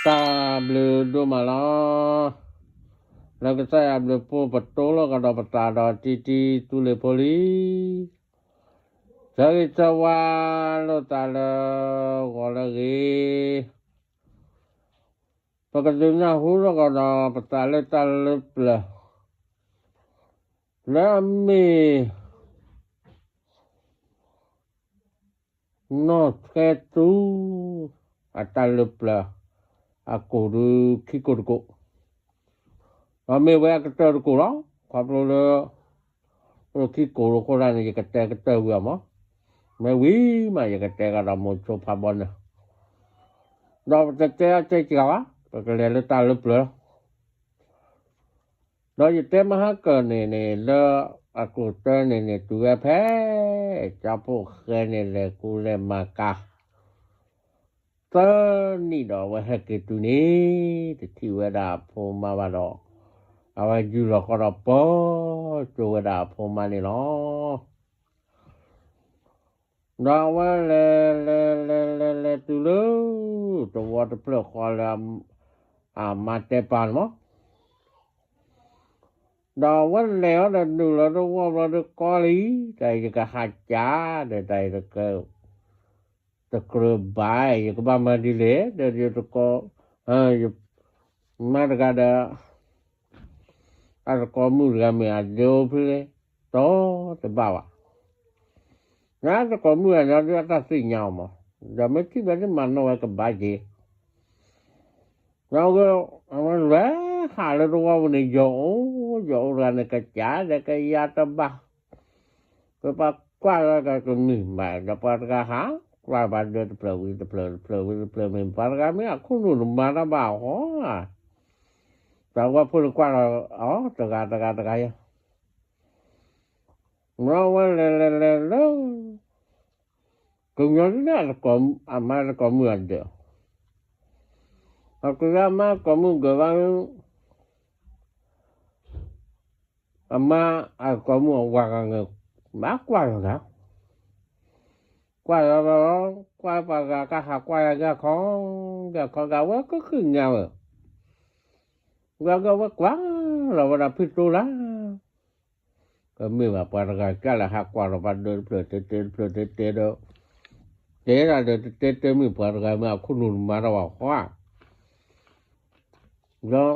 တၢ်ဘျုးဒိၣ်မးလီၤ. လၢကစၢ်ယွၤဘျုးဖှိၣ်ပတိၢ်လိာ်ကဒီးပသးဒီးတံတံသူလ့ၤဖိလံ, ဆၢဂ့ၤဆၢဝါလိာ်သးလၢဂီၤလၢအဂ့ၤ, ပကဒုးနၢ်ဟူလိာ်ကဒီးပသးလၢတၢ်လၢပျၢၤ လၢအမ့ၢ် နီၢ်ဆဲသူ အတၢ်လၢပျၢၤ အကိာ်ဒုးခံကိာ်တကိာ်, ဒီးမ့ၢ်ဝဲအကတၢၢ်တကိာ်လီၤ. ခီဖျိလၢ အိၣ်ခံကိာ်လၢအဃိသတးန့ၣ် ယကတဲကတၢၢ်ဝံၤအီၤမး, မ့ၢ်ဝံၤမး ယကတဲကဒီးမိၤဆိဖးဘီနၢၤ, ဒီးပတတဲအတဲစှၤဘၣ်, ပကလဲၤလၢတၢ်လၢပျၢၤလီၤ. ဒီးယတဲမဟါကၢၢ်န့ၣ်န့ၣ် လၢအကျိၤတၢ်န့ၣ်န့ၣ် တုၤဝဲဖဲ ကၠီဖိဃဲန့ၣ် လဲၤကူလဲၤမၤကၤ သၢနံၣ်ဒီး အဝဲဟဲက့ၤတုၤန့ၣ် တထံၣ်ဝဲဒၣ်အဖိမါဘၣ်ဒီး အဝဲယူၢ်လီၤဃီဒီး ပၢၤကၠိဝဲဒၣ်အဖိမါန့ၣ်လီၤ. ဒီးအဝဲလဲၤလဲၤလဲၤလဲၤလဲၤတုၤလၢ သဝီတဖျၢၣ်ဃီလၢ အမါတဲပာ်န့ၣ်မး, ဒီးအဝဲလဲၤအီၤဒီးနုာ်လီၤသဝီဘျီဒီး ကီလံ, တၢ်အံၤယကဟးကးဒီး တၢ်အံၤတက တကြၢးဘၣ် ယကဘၣ်မၤဒ်လဲၣ် ဒီးယတကိး ယမါတဂၤဒီး အတကိးမုၣ်တဂၤမ့ၢ်အဒဲအိၣ်ဖဲလဲၣ် တီတဘၣ်ဘၣ်. နတကိးမုၣ်တဂၤဒီး အတၢ်သ့ၣ်ညါအီၤမး, ဒီးမ့ၢ်ထံၣ်ဘၣ်ဒ်မၤနီၣ်ဝဲကဘၣ်က့ၤ ဒီးအဝဲလဲၤဟးလၢသဝီပူၤန့ၣ် ယီၤအိၣ် ယီၤအိၣ်တဂၤန့ၣ် ကစၢ်ဒီးကယၤတဘၣ်, ပပှၤကွၢ်လီၤကမုာ်ဘၣ် ဒီးပှၤတဂၤဟးကွၢ်ပှၤဒၢတဖျၢၣ်ဝံၤတဖျၢၣ် တဖျၢၣ်ဝံၤတဖျၢၣ် မ့ၢ်ပှၤတဂၤမ့ၢ်အခိၣ်နူာ်တမၤတၢ်ဘၣ်အီၤ, တၢ်ဝဲဖိန့ၣ်ကွၢ်လီၤအီၤ တဂၤတဂၤတဂၤယဲ ဒီးအဝဲလဲၤလဲၤလဲၤလၢ ကညီဒ်န့ၣ် အမါတကိးမုၣ်အဒၢး, အကယၤမါတကိးမုၣ်ဒၢးဘၣ်, အမါအတကိးမုၣ်အဝၤဂၤဂၤ ဘၣ်ကွၢ်လီၤဂၤ, ကွၢ်လီၤလီၤလီၤ ကွၢ်ပှၤဂၤကဟးကွၢ်ယၤဂၤခီ, ဂၤခီဂၤ ဝဲကဃုညါဝဲ, ဂၤဂၤဝဲကွၢ်လီၤဝဲဒၣ်ဖုတိလၢ ကမ့ၢ်ဘၣ်ပှၤတဂၤကလဲၤဟးကွၢ်လီၤပှၤဒၢတဖျၢၣ်တဲတဲတဖျၢၣ်တဲတဲဒီး, တဲဒၣ်ဒီးတဲတဲမ့ၢ်ပှၤတဂၤမ့ၢ်အခိၣ်နူာ်တမၤတၢ်ဘၣ်ဃီဧါ, ဒီး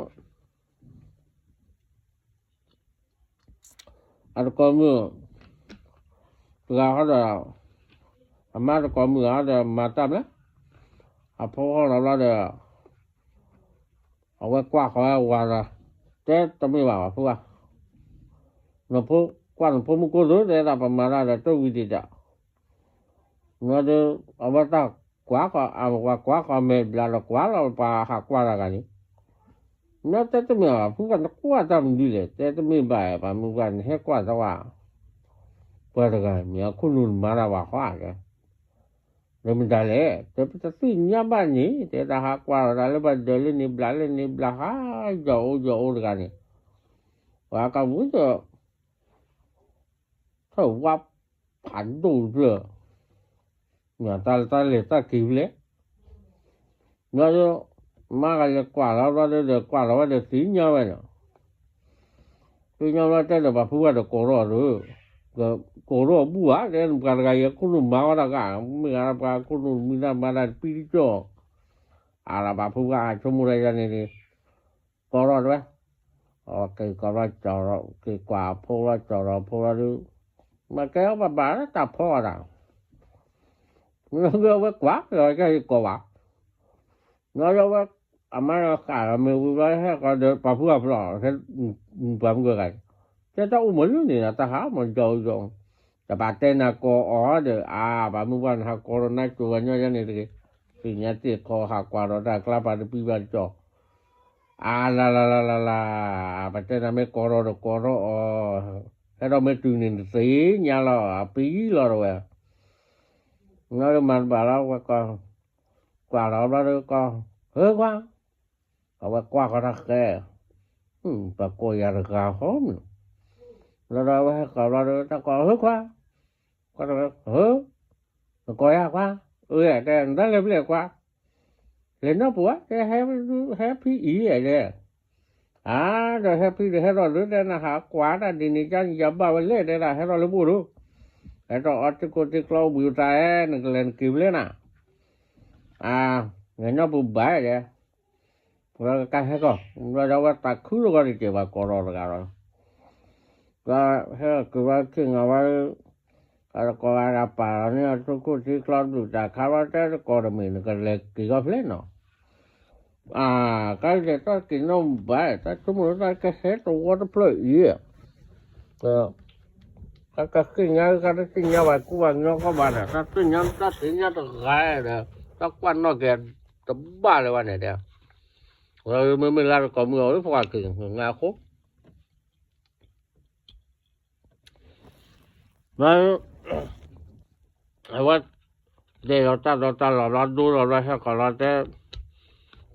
အတကိးမုၣ် တဂၤဟီဒီး အမါတကိးမုၣ်ဟီဒီးမၤတၢ်မလဲၣ်, အဖိဟီလီၤဘျီဒီး အဝဲကွၢ်ဃီဝဲဝၤဒီး တဲတမ့ၢ်ဘၣ်ဘၣ်ဖိဘၣ်, နဖိကွၢ်နဖိမုၣ်ကိၢ်သ့ တဲဒၣ်ပမၤတၢ်ဒီးတဝံၤဒံးဒီး, ဒီး အဝဲတၢ်ကွၢ်ဃီ အဝဲကွၢ်ဃီမဲာ်ဘျါဒီးကွၢ်လီၤပှၤဟးကွၢ်တဂၤန့ၣ်, နတဲတမ့ၢ်ဘၣ်ဖိဘၣ် နကွၢ်တၢ်မနုၤလဲၣ် တဲတမ့ၢ်ဘၣ် ပှၤမုၣ်ပှၢ်နဟဲကွၢ်တၢ်ဝဲ ပှၤတဂၤမ့ၢ်အခိၣ်နူာ်နမၤတၢ်ဘၣ်ဃီဧါ, ဒီးမတၤလဲၣ် တဲပတသ့ၣ်ညါဘၣ်န့ၣ် တဲတၢ်ဟးကွၢ်လီၤတၢ်လၢပှၤဒၢးလၢန့ၣ်ဘျးလၢန့ၣ်ဘျးဟး ယီၤအိၣ်ယီၤအိၣ်တဂၤန့ၣ်, ပှၤကဝံၤဒီး ထၢၣ်ဝါဖးဒိၣ်တဖျၢၣ်, မ့ၢ်တၢ်လၢတၢ်လဲၤတၢ်က့ၤဖဲလဲၣ်, ဒီး မါကလဲၤကွၢ်လီၤဘျီဒီး ကွၢ်လီၤဝဲဒီးသ့ၣ်ညါဝဲန့ၣ်, သ့ၣ်ညါဘျီတဲဒီးပှၤဖိဝဲဒီးကိးထီၣ်ဒီး, ကိးထီၣ်ဘူၣ်ဧါ တဲပှၤတဂၤအံၤအခိၣ်နူာ်မၤဝဲတဂၤ, မ့ၢ်ဂ့ၤပှၤအခိၣ်နူာ်မံတၢ်မၤတၢ်တပံတကီၢ်, အလၢပှၤဖိဝဲအဆိကမိၣ်တၢ်ယၤန့ၣ်န့ၣ် ကိးထီၣ်တဝဲ, က့ၤကိးဘျီကၠီၤဒီး က့ၤကွၢ်အဖိလီၤကၠီၤဒီးဖိလီၤဒုး, မ့ၢ်ကဲအီၤပဘၣ်လၢတၢ်ဖီအီၤတၢ်, မ့ၢ်ဝဲကွၢ်လီၤက့ၤကိးဘၣ်, မ့ၢ်ဝဲ အမါဒီးဃာ်လီၤမ့ၢ်ဝံၤဘျီဟဲကီးဒီးပှၤဖုအဖျီၣ်, ပှၤမုၢ်ဂၤဂၤ, တဲတၢ်အိၣ်မးလၢန့ၣ်ဒီးတၢ်ဟးမ့ၢ်ယီၤယီၤ, တဘၣ်တဲနၤကိးအီၤဒီး အါ ပှၤမုၢ်ပှၢ်နဟးကိးဒီးနါကိၤဝဲညီယဲန့ၣ်တဂ့ၤ, သ့ၣ်ညါသ့ၣ်ခီဟးကွၢ်ဒီးတၢ်ကျါပှၤတပံဘၣ်တကီၢ်, အါ လၢ်လၢ်လၢ်လၢ်လၢ်, ပတဲနၤမ့ၢ်ကိးထီၣ်ဒီးကိးထီၣ်အီၤ, ဟဲဒီးမ့ၢ်တုၤန့ၣ်နသ့ၣ်ညါလီၤ အပံလီၤတဝဲ မ့ၢ်လၢမၤတဘၣ်လီၤ ဝဲကီၢ်, ကွၢ်လီၤဘျီဒီးကီၢ်, ဟၢကွၢ်, အဝဲကွၢ်ဃီတၢ်ဃဲ, ပှၤကိးယၤတဂၤဃီမ့ၢ်, လီၤဒီးအဝဲဟဲကီၢ်ဘျီဒီးတၢ်ကိးဟၢကွၢ်, ကွၢ်တဝဲ, ဟၢ, နကိးယၤကွၢ်, အၢ တဲနတၢ်လဲၤဖဲလဲၣ်ကွၢ်, လဲၤနီၢ်ပူၤဧါ, တဲ ဟဲဖံအံၤဧါ, တဲ, အါ, ဒီးဟဲဖံဒီးဟဲထီၣ်လၢတဲ နဟးကွၢ်တၢ်ဒ်န့ၣ် ကယဘၣ်ဝဲလဲၣ် တဲဒၣ် ဟဲထီၣ်လၢဘိၣ်ဒိၣ်, ဟဲထီၣ်အီထံကျိထံကျိဝံၤတၢ်ဧဲ နကလဲၤနက့ၤဖဲလဲၣ်နၤ, အါ, လဲၤနီၢ်ပူၤဘၣ် တဲ ဝဲကဟဲကီၢ်, ဘျီဒီးဝဲသးခုလိာ်ကီၢ်တစဲးဘၣ်ကီးထီၣ်တဂၤလီၤ, ဒီးဟဲက့ၤဝဲခံငါဝဲ, အတကိးဂၤဒၣ်ပာ်လီၤန့ၢ်အထူခိၣ်ထံကျီဘျုးတၢ်ခါဘျီ တဲတကိးတမ့ၢ် နကလဲၤက့ၤကီၢ်ဖဲလဲၣ်နီၤ, အါ, ကလဲၤတၢ်က့ၤနီၢ်ဘၣ် တၢ်ဆိကမိၣ်လၢတၢ်ကဟဲတဝီတဖျၢၣ်အံၤ, တၢ်ကသ့ၣ်ညါ တၢ်တသ့ၣ်ညါဘၣ်ကူဘၣ်ညီကီၢ်ဘၣ်ဒီး တၢ်သ့ၣ်ညါ တၢ်သ့ၣ်ညါတဂၤဒီး တၢ်ကွၢ်နီၣ်က့ၤတဘၣ်လၢၤဘၣ်န့ၣ်ဒီး, ဝဲမ့မ့ၢ်လၢတကိးမုၢ်အီၤ ဖှၤက့ၤငါအဃိ အဝဲ, တဲလီၤတၢ်ဒီးတၢ်လီၤဘျီ ဒိလီၤဘျီ ဟဲကီးလီၤတဲ,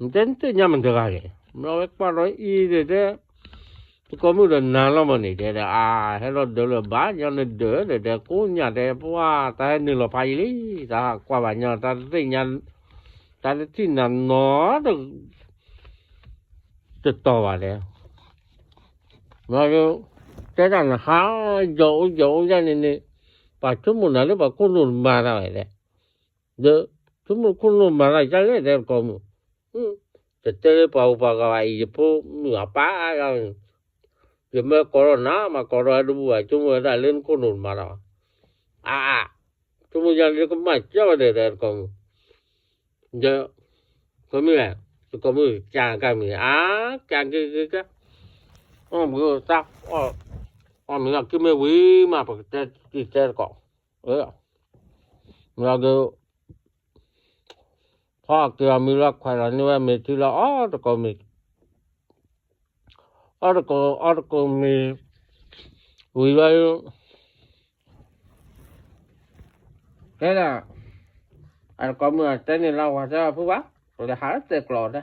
နတဲနသ့ၣ်ညါမတၤတဂၤန့ၣ် မ့ၢ်ဝဲကွၢ်ဒီးအံၤဒီးတဲ, တကိးမုၢ်ဒီးနၤလီၤမးန့ၣ် တဲဒီး အါ, ဟဲလီၤဒၢးလၢၤဘၣ် ညီနဒၢးဒီး တဲကိးညၣ်တဲ ပှၤတၢ်ဟဲနုာ်လီၤဖးယံၤလံ, တၢ်ဟးကွၢ်ဘၣ်ညီ တၢ်တသ့ၣ်ညါ, တၢ်တထံၣ်နၤနီတ တတီၤဘၣ်လဲၣ်, တဲတၢ်နဟး, ယီၤအိၣ်ယီၤအိၣ်ယၤန့ၣ်န့ၣ်, ပှၤဆိကမိၣ်နၤလၢပှၤခိၣ်နူာ်တမၤတၢ်ဝဲလဲၣ်, ဒီး, ဆိကမိၣ်ခိၣ်နူာ်မၤတၢ်ယၤလဲၣ် တဲတကိးမုၢ်, တတဲလၢပှၤဂုၤပှၤဂၤဘၣ်အံၤ ယဖိမုၣ်အပၢ်, ယမ့ၢ်ကိးထီၣ်နၤ မၤကိးထီၣ်ဝဲတဘူၣ်ဘၣ် ဆိကမိၣ်ဝဲဒၣ်လၢနခိၣ်နူာ်တမၤတၢ်ဘၣ်, အါ, ဆိကမိၣ်ယၤလၢကမၣ်ကၢဝဲဒၣ် တဲတကိးမုၢ် ဒီး, ကိးမုၢ်, တကိးမုၢ်ကၢကၢမုၢ် အါ, ကၢက့ၤက့ၤကၢ, အီၣ်မ့ၤတၢ်, အီၣ်မ့ၤလီၤက့ၤမ့ၢ်ဝံၤမး ပကတဲတံၤတဲတကိး, မ့ၢ်လီၤက့ၤ, ဖီက့ၤအီၤမ့ၤလီၤခွဲးလီၤန့ၢ်ဝဲမ့ၤထံလီၤ အီၣ်တကိးမ့ၤ အီၣ်တကိး အီၣ်တကိးမ့ၤ, ဝံၤလီၤ, တဲဒၣ်, အတကိးမုၢ်အတဲန့ၣ်လီၤ ဝၤတဲအဖိဘၣ်, ပလဲၤဟးလၢသဲးကျိးတဲ,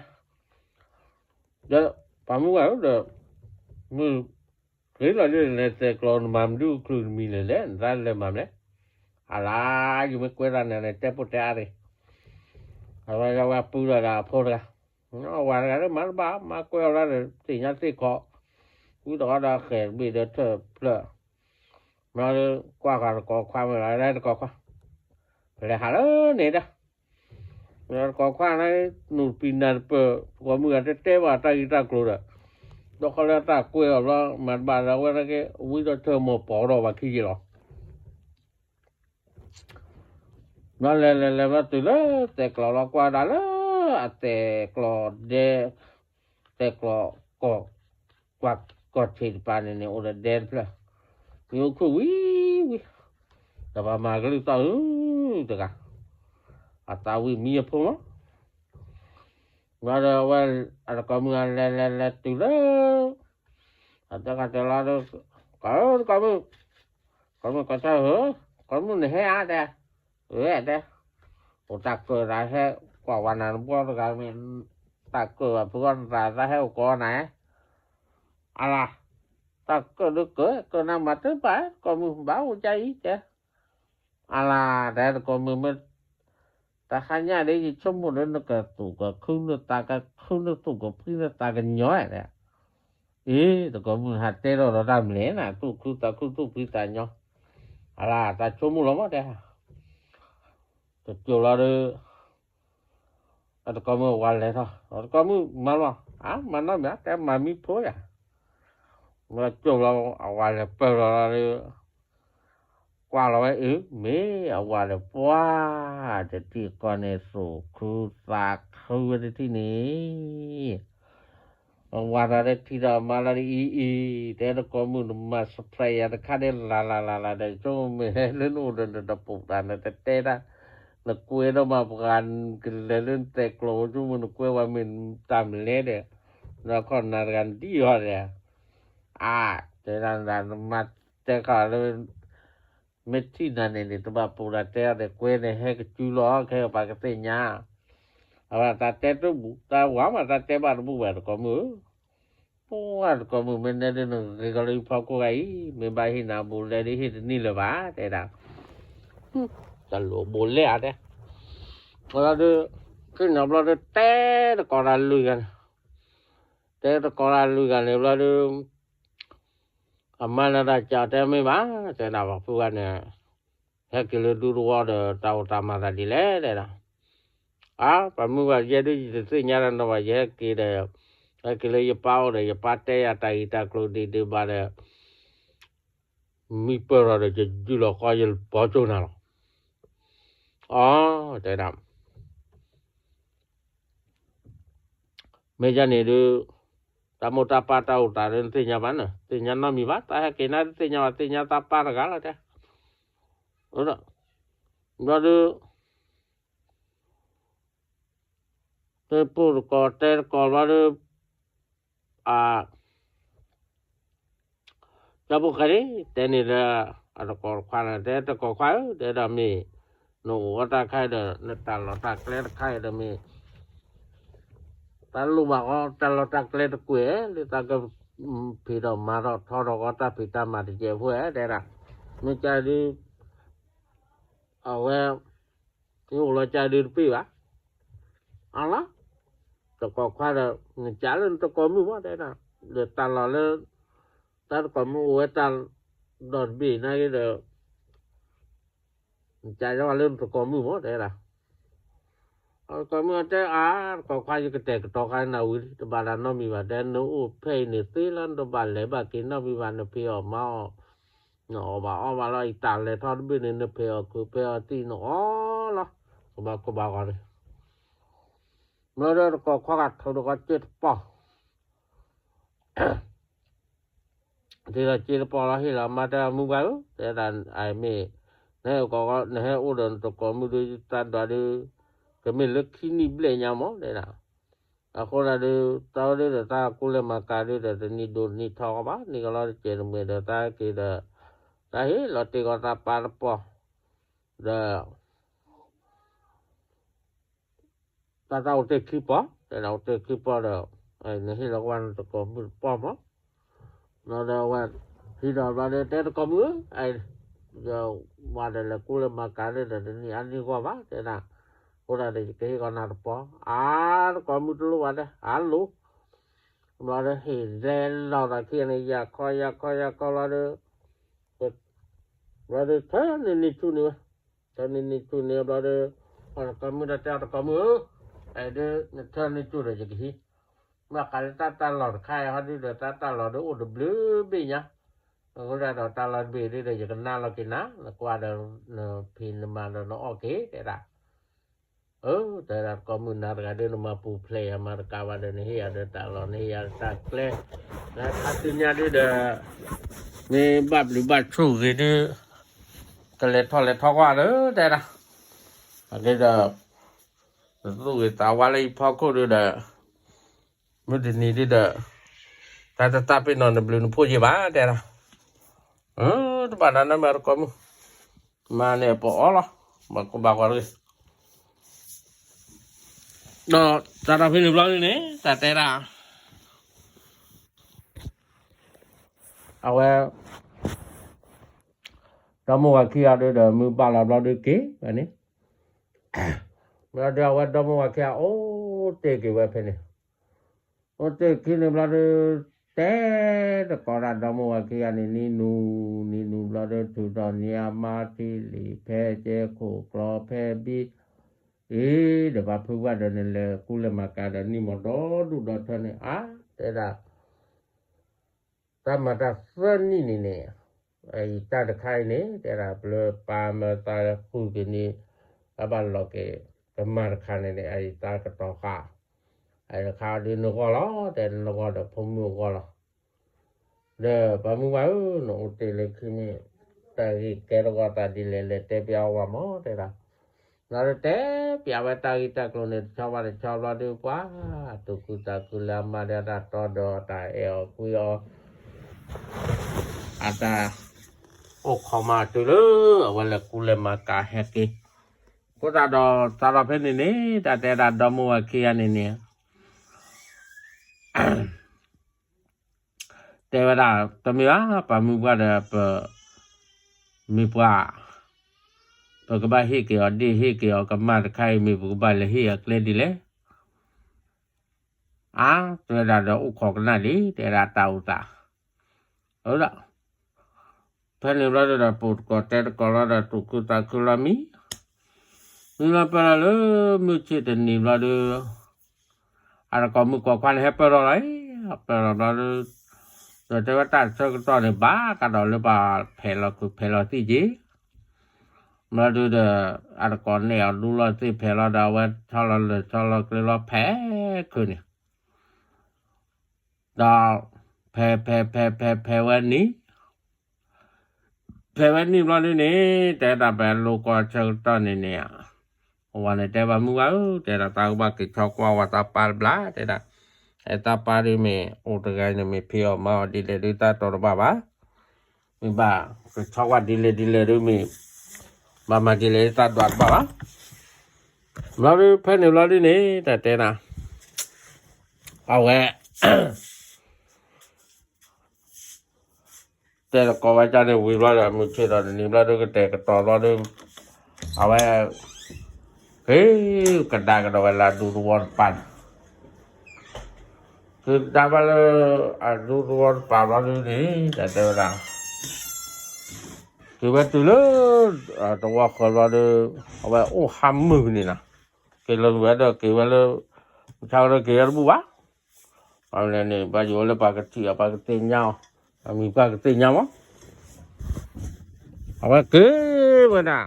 ဒီး, ပှၤမုၢ်ဝဲဒီး, မုၢ်, ဂ့ၤလီၤဒ်လဲၤသဲးကျိးနမၤမနုၤချုးနမံၤလဲၣ်လဲၣ် နတၢ်လဲၤမၤမလဲၣ်, အလါ, ယမ့ၢ်ကွဲးတၢ်န့ၣ်န့ၣ် တဲပိၢ်တဲအါရ့ၣ်, အဝဲဝဲပုၢ်ဒီးအဖိတဂၤ ဝၤတဂၤလၢမၤတဘၣ် မၤကွဲးအီၤလၢသ့ၣ်ညါသ့ၣ်ခီ, ဝံတဂီၤဒီးဃဲၤတဘ့ၣ်ဒီးထၢၣ်ဖျၢၣ်, မ့ၢ်ကွၢ်ဃာ်တကိးခွါမ့ၢ်လီၤ တကိးခွါ, ပလဲၤဟးလၢန့ၣ်ဒီး, တကိးခွါန့ၣ်, နူၢ်ပံၤနၢ်တပၢၢ် တကိးမုၢ်ဂၤတတဲဘၣ်တၢ်ဂ့ၢ်တၢ်ကျိၤဒီး, ဒီးခီလၢတၢ်ကွဲးအီၤဘျီ မၤတဘၣ်ဒီးဝဲတက့ၢ် ဝံဒီးထၢၣ်မိၢ်ပိာ်ဒီးဝၤခံယ့ၢ်လီၤ ဘျီလဲၤလဲၤလဲၤဘျီတုၤလၢသဲးကျိးလီၤ ကွၢ်ဒၣ်လၢ အသဲးကျိးဒဲ, သဲးကျိးကီၢ်, ကွၢ်ကီၢ်ဆံးတပၤန့ၣ်န့ၣ် အိၣ်ဒီးဒဲတဖျၢၣ်, မ့ၢ်အိၣ်ခုၣ်ဝံၤဝံၤ, ဒီးပှၤမၤကလုၢ်သီၣ်ဧၢ, တဂၤ, အသးဝံၣ်မံအဖိမး ဘျီဒီးအဝဲ, အတကိးမုၢ်ဂၤလဲၤလဲၤလဲၤတုၤလၢ, အတဂၤတဲလီၤဒီး, ကိးတကိးမုၢ်, ကိးမုၢ်ကိးဆၢဧၢ, ကိးမုၢ်နဟဲဧါတဲ, ဝဲတဲ, အိၣ်တၢ်ကၢၣ်တၢ်ဟဲ, ကွၢ်ဝဲနၤနဘှီတဂၤမ့ၢ်, တၢ်ကၢၣ်ဘၣ်ဖုဂီၢ်နသးတၢ်ဟဲအိၣ်ကိးနၤ, အလါ, တၢ်ကၢၣ်ဒုးကၢၣ် ကၢၣ်နၤမၤတဘၣ် ကိးမုၢ်ဘၣ်အိၣ်ကၠၢအံၤတဲ အလါ တဲတကိးမုၢ်မ့ၢ်, တဟါညါဒီး ယဆိကမိၣ်ဒီးနကသူၣ်ကခုနသးကခုနသူၣ်ကဖှံနသးကညီၤဧါ, အ့ တကိးမုၢ်ဟးတဲထီၣ်ဒီးတၢ်မနုၤလဲၣ် သူၣ်ခုသးခုသူၣ်ဖှံသးညီ, အလါ တၢ်ဆိကမိၣ်လီၤမးတဲ, တကိးလီၤဒီး အတကိးမုၢ်အဝၤလဲၤထီၣ် အတကိးမုၢ်မၤလီၤ အါ မၤနီတမံၤ တဲမၤမံဖိယၤ, မ့ၢ်ကၠိလီၤ အဝၤလဲၤပၢၢ်လီၤလီၤဒီး ကွၢ်လီၤဝဲအု မ့ၢ်အဝၤဒီးပှၤ တထံၣ်ကီၢ်န့ၣ် သူၣ်ခုသးခုဝဲတထံၣ်န့ၣ် အဝၤတၢ်ဒီးထံၣ်ဒီးမၤလီၤဒ်အံၤအံၤ တဲတကိးမုၢ်နမၤ surprise ယၤတခါဒီး လၢ်လၢ်လၢ်လၢ်ဒီး ဆိကမိၣ်မ့ၢ်ဟဲလၢနအိၣ်ဒီးနတပိာ်သး နတတဲတၢ် နကွဲဒီးမၤပှၤ ကလဲၤလၢနသဲးကျိး ဆိကမိၣ်နကွဲဝဲမ့ၢ်တၢ်မလဲၣ်ဒီး နခီၣ်နၤတဂၤနဒ်အီၤဒီး အါ တဲဒၣ်နမၤတဲဃာ်လၢ မ့ၢ်ထံၣ်နၤန့ၣ်န့ၣ် တဘၣ်ပိာ်တၢ်တဲအီၤဒီး ကွဲန့ၣ်ဟဲကစုလီၤ ခဲအံၤပှၤကသ့ၣ်ညါ အဝဲတၢ်တဲတဘူၣ် တၢ်ဝၤမး တၢ်တဲဘၣ်တဘူၣ်ဘၣ် တကိးမုၢ်ဧၢ ပှၤတကိးမုၢ်မ့ၢ်နဲဒ်နဂ့ၤကီးလၢယဖီခိၣ်ဂၤအံၤ မ့ၢ်ဘၣ်ဟ့ၣ်နၤဘိးလဲဒ်ဟ့ၣ်တန့ၢ်လၢၤဘၣ် တဲဒၣ် တၢ်လိၣ်ဘိးလဲဧါတဲ အဝဲဒၣ် ဃ့ၢ်န့ၣ်ဘျီဒီး တဲတကိးတၢ်လွံၢ်ဂၤန့ၣ်, တဲတကိးတၢ်လွံၢ်ဂၤန့ၣ်ဘျီဒီး အမါန့ၣ်တၢ်ကတဲမ့ၢ်ဘၣ်, တဲဒၣ်ပှၤဖုဂၤန့ၣ် ဟဲက့ၤလၢဒူသဝီဒီး တၢ်အိၣ်တၢ်မၤသးဒ်လဲၣ် တဲဒၣ်. အါ ပှၤမုၢ်ဂၤယဲဒုး ယတသ့ၣ်ညါတၢ်နီတဘျီဘၣ်, ယဟဲက့ၤဒီး ဟဲက့ၤလၢယပၢ်အိၣ်ဒီး ယပၢ်တဲယၤတၢ်ဂ့ၢ်တၢ်ကျိၤဒ်ဒ်ဘၣ်ဒီး မံပၢၢ်ထီၣ်ဒီး ယဒုးလီၤဃီယဘီကၠိနၤလီၤ. အီ တဲဒၣ် မ့ၢ်ယန့ၣ်ဒုး တၢ်မိၢ်တၢ်ပၢ်တၢ်အိၣ်သးဒုး နသ့ၣ်ညါဘၣ်န့ၣ်, သ့ၣ်ညါနီတမံၤဘၣ်, တၢ်ဟဲက့ၤန့ၣ် တသ့ၣ်ညါဘၣ်, သ့ၣ်ညါတၢ်ပၢ်တဂၤလီၤ တဲ. ဘျီဒုး တဲပိၢ်တကိးတဲတကိးဘျီဒီး အ ကၠီဖိၣ်ဃဲန့ၣ် တဲန့ၣ်ဒီး အတကိးတခွါန့ၣ် တဲတကိးခွါဧၢ, တဲဒၣ်မ့ၢ် နအိၣ်ဝဲတၢ်ခါအံၤဒီး နတၢ်လီၢ်တၢ်ကျဲတခါအံၤဒီးမ့ၢ် တၢ်လိၣ်ဘၣ်ဃီ တၢ်လီၢ်တၢ်ကျဲတကွဲး လၢတၢ်ကဖံးထီၣ်မၤထီၣ်ထီထီၣ်ဃီ တၢ်ဖံးတၢ်မၤတစဲးဖိဧါ တဲဒၣ်. မ့ၢ်ကဒုး အဝဲ နအိၣ်လီၤကဒုးတပ့ၢ်ဘၣ်. အလီၤ တကိးခွါဒီး နကးလၢနတကိးမုၣ်မး တဲဒၣ်, ဒီးတၢ်လီၢ်လၢ တၢ်တကိးမုၣ်အိၣ်ဝဲတၢ်ဒီးတဘ့ၣ်နာ်က့ဒီး နကးလီၤလၢနတကိးမုၣ်မး တဲဒၣ်. အတကိးမုၣ်အတဲအါ တကိးခွါ ယကတဲာ်ကတီၤဃာ်နၤဝံၤလံ တဘၣ်ဒၣ်နီတမံၤဘၣ်, တဲနအိၣ်ဖဲအံၤန့ၣ်သ့လီၤ နတဘၣ်လဲၤဘၣ်က့ၤနီတမံၤဘၣ်, နဖံးအီၣ်မၤအီၣ် နအီၣ်ဘၣ်အီဘၣ်လီၤ ယတၢ်လဲၤထီၣ်တဘ့ၣ်န့ၣ် နဖံးအီၣ်ခုးဖံးအီၣ်သံၣ်နအီၣ်လီၤ ကဘၣ်ခိၣ်ဘၣ်ဂီၤန့ၣ်. ဘျီဒီးတကိးခွါဂၤထိးတကိးစ့တပီၢ် တုၤဒီးစ့တပီၢ်လီၤ ဟ့ၣ်လီၤမါတဲမုၢ်ဘၣ်ဧၢ တဲဒၣ်အမ့ၢ် နဟဲကီး နဟဲအိၣ်ဒီးနတကိးမုၣ်ဒီး တၢ်ဒွးဒီး ကမ့ၢ်လၢခံနံၣ်ဘျဲၣ်ညါမး တဲဒၣ်. အဃိဒၣ်ဒီး တၢ်ဝဲဒၣ်ဒီးတၢ်ကူလဲၤမၤကၤဒုးဒီး တနံၤဒိၣ်တနံၤထီကီးဘၣ် နံၤကလီၤတစဲးတမှဲၤဒီး တၢ်ဟဲက့ၤဒီး တၢ်ဟ့ၣ်လီၤတ့ၢ်ကီးတၢ်ပၢ်တပီၢ် ဒီး တၢ်တၢ်အိၣ်တ့ၢ်ခံပီၢ် တဲဒၣ်အိၣ်တ့ၢ်ခံပီၢ်ဒီး နဟ့ၣ်လီၤကွၢ်နတကိးမုၣ်တပီၢ်မး ဒီးအဝဲ ဟံးဒီးဘျီဒီး တဲတကိးမုၣ်ဧၢ ဝဲဒီးလဲၤကူလဲၤမၤကၤဒုးဒီး တနံၤအါနံၣ်ဂီၢ်ဘၣ် တဲဒၣ်. အဃိဒၣ်ဒီးယကဟ့ၣ်ကီးနၤတပီၢ် အါတကိးမုၣ်တလိၣ်ဘၣ်တဲ အါလိၤ ဘျီဒီးဟ့ၣ်လဲၤလီၤသးခံဂၤန့ၣ် ယၤခီယၤခီယၤခီဘျီဒီး ဘျီဒီးထၢနံၤနံၤဆူၣ်န့ၣ်ဝဲ ထၢနံၤနံၤဆူၣ်န့ၣ်ဘျီဒီး အတကိးမုၣ်ဒီးတဲအတကိးမုၣ်ဧၢ အဲၣ်ဒုး နထၢနံၤဆူၣ်ဒီးယကဟံး မ့ၢ်ကးလၢတၢ်တၢ်လီၢ်တခါအံၤဟီဒုးဒီး တၢ်တၢ်လီၢ်ဒီးအိၣ်တဘျုးဘ့ၣ်ညါ အဃိဒၣ်ဒီးတၢ်လီၢ်တဘ့ၣ်ဒုးဒီး ယကနၣ်လီၤက့ၤနၤ နကွၢ်ဒီး နဖံးနမၤဒီးနအီၣ်က့ၤ တဲဒၣ်. အၢ တဲဒၣ်တကိးမုၣ်နၤတဂၤဒုး နမၤပူၤဖျဲးယၤမၤတကးဘၣ်ဒီး နဟ့ၣ်ယၤဒီးတၢ်လီၢ် နဟ့ၣ်ယၤတၢ်ကျဲ နခါဆူညါဒုးဒီး မ့ၢ်ဘၣ်ဘျုးဘၣ်ဆိၣ်ဂ့ၤဒုး ကလဲၤထီၣ်လဲၤထီကွၢ်ဒီး တဲဒၣ် အဒုးဒီး နသူၣ်ဂ့ၤသးဝါလၢယဖီခိၣ်ဒုးဒီး မုၢ်တနံၤဒုးဒီး တၢ်တတၢ်ပ့ၤနီၣ်နဘျုးနဖှိၣ်ယံၤဘၣ် တဲဒၣ်. အၢ တဘၣ်ဒၣ်နမ့ၢ်တကိးမုၣ် မၤန့ၢ်ပအီၣ်လီၤ ဘၣ်ကိးဘၣ်ဂီၤတဂ့ၤ ဒီးတၢ်ဒီးဖဲန့ၣ်ဘျီဒုးန့ၣ် တၢ်တဲဒၣ် အဝဲ ဒီမိၢ်ဝၤခံဂၤဒုးဒီး မုၢ်ဘၣ်လီၤဘျီဒုးက့ၤဝဲန့ၣ် ဘျီဒီးအဝဲဒီမိၢ်ဝၤခံဂၤအိၣ်တ့ၢ်က့ၤဝဲဖဲန့ၣ် အိၣ်တ့ၢ်ခံန့ၣ်ဘျီဒီး တဲတကိးဒၣ်ဒီမိၢ်ဝၤခံဂၤန့ၣ် နံၤနုၤ နံၤနုၤဘျီဒီး ထုးထီၣ်န့ၢ်အမါထံလံာ်ဖဲကဲခိၣ်ကျီဖဲဘံ အံၤ ဒီးပှၤဖုဘၣ်ဒီးန့ၣ် လဲၤကူလဲၤမၤကၤဒီးနံၣ်မီၢ်ဒီဒူၣ်ဒီထၢန့ၣ် အါ တဲဒၣ် တၢ်မၤတၢ်သၢနံၣ်န့ၣ်န့ၣ် အံၤတၢ်တခါအံၤန့ၣ် တဲဒၣ်ဘျၢပၢ်မၢသးဃုက့ၤန့ၣ် အဘၣ်လီၤက့ၤ ကမၤတခါန့ၣ်န့ၣ် အံၤတၢ်ကတီၤဃာ် အံၤတခါဒုးနဂီၢ်လီၤ တဲနဂီၢ်ဒီးဖိမုၣ်အဂီၢ်လီၤ ဒီးပှၤမုၢ်ဝၤဧၢ နအိၣ်တ့ၢ်လၢခံမ့ၢ် တၢ်ဂ့ၢ်ကဲထီၣ်ကီၢ်သးဒ်လဲၣ်လဲၣ် တဲပျးအီၤဝဲမး တဲဒၣ် ဒီးတဲပျးဝဲတၢ်ဂ့ၢ်တၢ်ကျိၤန့ၣ် တဆီဘၣ်တဆီဘျီဒုးပှၤ သူၣ်ခုသးခုလၢအမါဒီးတၢ်တီဒီးအတၢ်အဲၣ်အီၤကွံအီၤ အတၢ် အိၣ်ခိးမၤတုၤလၢ အဝဲလဲၤကူလဲၤမၤကၤဟဲက့ၤ အဃိသတးဒီး စးထီၣ်ဖဲန့ၣ်န့ၣ် တၢ်တဲဒၣ်ဒီမိၢ်ဝၤခံဂၤန့ၣ်န့ၣ် တဲဝဲဒၣ် တမ့ၢ်ဘၣ် ပှၤမုၢ်ပှၢ်ဒီး ပမ့ၢ်ပှၤ ပ ပကဘၣ်ဟ့ၣ်က့ၤအီၤဒ့ၣ် ဟ့ၣ်က့ၤအီၤကမၣ်တခါအံၤမ့ၢ် ပကဘၣ်လဲၤဟ့ၣ်အကျဲဒ်လဲၣ်. အါ တဲဝဲဒၣ်ဒီးအိၣ်ခိးကနၣ်လံ တဲဒၣ်တၢ်အိၣ်သး အၢ ဖဲန့ၣ်ဘျီဒုဒီး ပိာ်တကိးတဲတကိးလီၤဒီး သူၣ်ခုသးခုလီၤမံ, မံလီၤပၢၢ်လီၤလၢ မုၢ်ဆ့ၣ်တနံၤဘျီဒု အတကိးမုၣ်ကိးခွါန့ၣ် ဟဲပၢၢ်ထီၣ်လီၤ, ပၢၢ်ထီၣ်ဘျီဒု ဒီးတဲဝဲတၢ်ဆၢကတီၢ်န့ၣ် ဘၣ်ကဒီးလၢပှၤဖဲးလီၤခုးဖဲးလီၤသံၣ်က့ၤ, ဘျီဒုဒီး အတကိးန့ၣ်အဒူလီၤသ့ၣ်ဖဲးလီၤဒီး အဝဲဆီလီၤလၢာ်ဆီလီၤကျဲလီၤဖဲးခုးန့ၣ် ဒီး ဖဲ ဖဲ ဖဲ ဖဲ ဖဲဝဲနံၤ, ဖဲဝဲနံၤဘျီဒုန့ၣ် တဲဒၣ်ပလိကီဆၢကတီၢ်န့ၣ်န့ၣ်, အဝၤန့ၣ်တဲဘၣ်မုၢ်ဘၣ်ဧၢ တဲဒၣ်တၢ်ကဘၣ်က့ၤဆီကွၢ်ဝဲတၢ်ပၢ်တဘျီ တဲဒၣ်, အဲတၢ်ပၢ်ဒုမ့ၢ်အိၣ်တဂၤန့ၣ်မ့ၢ်ဖံးအီၣ်မၤအီၣ်ဒ်လဲၣ်ဒုတၢ်တီတဘၣ်ဘၣ်, မ့ၢ်ဘၣ်ကဆီကွၢ်ဒ်လဲၣ်ဒ်လဲၣ်ဒုမ့ၢ် ဘၣ်မၤဒ်လဲၣ်ဒုတၢ်ဒွးတဘၣ်ဘၣ်, ဘျီဒုဖဲန့ၣ်ဘျီဒုန့ၣ် တၢ်တဲနၤ, အဝဲ တဲတကိးဝဲဒၣ်န့ၣ်ဝံၤဘျီဒီး မုၢ်ဆ့ၣ်ဒီးတနံၤဘျီဒု ကတဲာ်ကတီၤဘျီဒု အဝဲ က့ၤကဒါကဒီးဝဲလၢအဒူသဝီတပၤန့ၣ်, က့ၤကဒါဘၣ်လၢအဒူသဝီတပၤဘျီဒုန့ၣ် တၢ်တဲဝဲဒၣ်, က့ၤဝဲတုၤလၢ တဝီဃၢၤဘျီဒု အဝဲအိၣ်ဟါမုၢ်န့ၣ်နီၤ, က့ၤလီၤဝဲဒီးက့ၤဝဲလၢ ဆါဝဲဒီးက့ၤဝဲတဘူၣ်ဘၣ် အဝဲန့ၣ် ဘၣ်ယိၣ်ဝဲလၢပှၤကထံၣ်အီၤ ပှၤကသ့ၣ်ညါအီၤ, အမံၤပှၤကသ့ၣ်ညါမး, အဝဲက့ၤဝဲဒၣ်,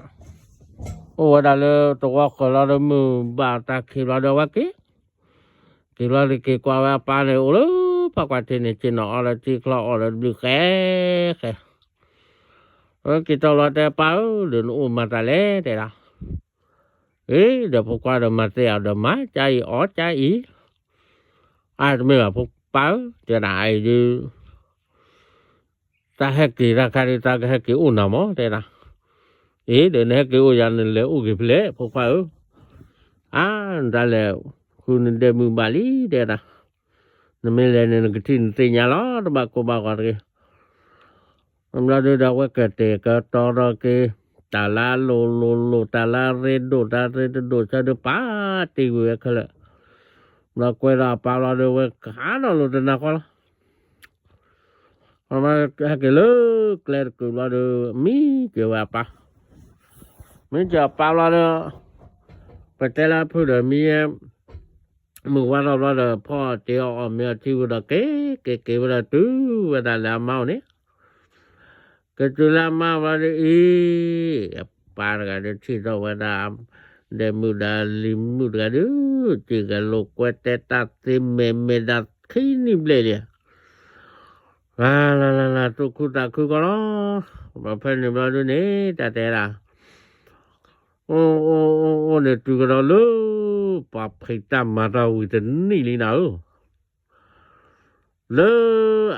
အိၣ်ဝဲဒၣ်လၢတဝီဃၢၤလီၤဒီး မုၢ်ဘၣ်တၢ်ခံးဘျီဒီး အဝဲက့ၤ, က့ၤဘျီဒီးက့ၤကွၢ်ဝဲအပၢ်န့ၣ် အိၣ်လၢဖးကွၢ်ထံးန့ၣ် ဆ့ၣ်နီၤအီလၢထံချီအီၣ်လၢတဘျုးဃဲဃဲ အဝဲက့ၤတီၢ်ဘျီတဲပၢ်ဧၢ ဒီးနအိၣ်မၤတၢ်လဲၣ် တဲဒၣ်, အ့ ဒီးဖိခွါဒီးမၤသ့အီၤဒီးမၤကါအံၤအီၣ်ကါအံၤ, အါတမ့ၢ်ဘၣ်ဖိပၢ်ဧၢ တဲဒၣ်အံၤဒုး တၢ်ဟဲက့ၤတၢ်ခါဒုး တၢ်ကဟဲက့ၤအိၣ်နၤမး တဲဒၣ်, အ့ ဒီးနဟဲက့ၤအိၣ်ယၤ နလဲၤအိၣ်က့ၤဖဲလဲၣ် ဖိခွါဧၢ, အါ နတၢ်လဲၤဃုနဒဲမုၢ်ဘၣ်လံ တဲဒၣ်, နမ့ၢ်လဲၤန့ၣ် နကထံၣ်နသ့ၣ်ညါလီၤ တဘၣ်ကိၢ်ဘၣ်ဂီၤတဂ့ၤ ဘျီဒုဒီး အဝဲကတဲာ်ကတီၤဒီးက့ၤ တၢ်လၢအလိၤလိၤလိၤ တၢ်လၢအရ့ဒိၣ် တၢ်ရ့တဒိၣ် ဆၢဒုးပာ်တ့ၢ်ကွံာ်ဝဲခဲလၢာ်, ဘျီကွဲဒီးအပၢ်ဘျီဒု ဝဲကဟးထီၣ်လိာ်တနၤဃီလီၤ, ဟဲက့ၤလၢကျဲတကုာ်ဘျီဒု မံက့ၤဝဲအပၢ်, မံက့ၤအပၢ်ဘျီဒု ပတဲလၢအဖုၣ်ဒီးမံ မုၢ်ဝါထီၣ်ဘျီဒီး ဖီအီၣ်တ့ၤအီၣ်အီၣ်မ့ၤအီထံဝံၤဒီး က့ၤက့ၤက့ၤဝဲဒီးတုၤဝဲဒၣ်လၢအမါအိၣ်န့ၣ်, က့ၤတုၤလၢအမါဘျီဒုအံၤ, အပၢ်တဂၤဒုးထံၣ်ထီၣ်ဝဲဒၣ် ဒဲမုၣ်ဒီးလံၤမုၣ်တဂၤဒုး စ့ၢ်ကလိာ်ကွဲတဲတၢ်သ့မဲာ်မဲာ်ဒၣ်ခံနံၣ်ဘျဲၣ်လံ, လၢလၢလၢလၢ သူၣ်ခုသးခုကီလီၤ, ဘၣ်ဖဲန့ၣ်ဘျီဒုန့ၣ် တၢ်တဲဒၣ် အိၣ်အိၣ်အိၣ်အိၣ်န့ၣ်တုၤကဒီးလၢ ပှၤဖံးတၢ်မၤတၢ်ဝံၤတနံၣ်လံနၤဧၢ, လၢ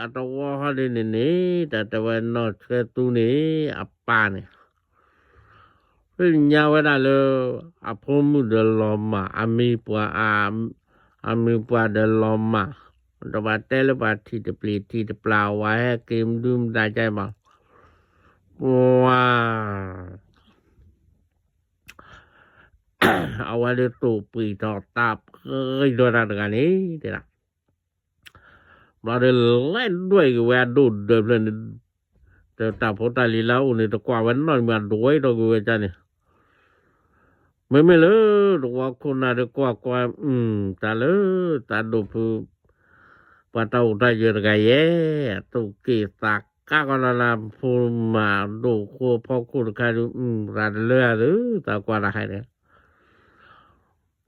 အတဝီဟီဒ်န့ၣ်န့ၣ် တၢ်တဲဝဲနီၢ်ဆှဲသူန့ၣ် အပၢ်န့ၣ် သ့ၣ်ညါဝဲဒၣ်လၢ အဖိမုၣ်ဒီးလီၤမၢ် အမံၤပှၢ် အမံၤပှၢ်ဒီးလီၤမၢ်, တဘၣ်တဲလၢပှၤထံၣ်တပျံၤထံၣ်တပျၢ် ဝဲဟဲက့ၤမဒုမတၤကဘၣ်, ပှၤ အဝဲဒုးတိာ်ပှံၢ်ထီၣ်တၢ်ပှံၢ်ဒီးတၢ်တဂၤန့ၣ် တဲဒၣ် ဘျီဒီးလဲၤဒွဲၣ်က့ၤဝဲအဒိၣ်ဒၢးဖျၢၣ်န့ၣ်, တၢ်ဖိတၢ်လံၤလၢအအိၣ်န့ၣ် တကွၢ်ဝဲနီတမံၤ အဒွဲၣ်ထီၣ်က့ၤဝဲဒၣ်န့ၣ်, မ့မ့ၢ်လၢတဝီခိၣ်နၢ်ဒီးကွၢ်ကွၢ်, တၢ်လၢတၢ်ဒိၣ်ဖုး ပှၤတၢ်အိၣ်တၢ်ယၢၤတဂၤယဲၢ်, သူၣ်က့ၣ်သးကါကီးလၢလၢဖိမၤဒိၣ်ဃိဖီခိၣ်တခါဒုး, ရၤတလၢအသု တၢ်ကွၢ်တၢ်ဟဲန့ၣ်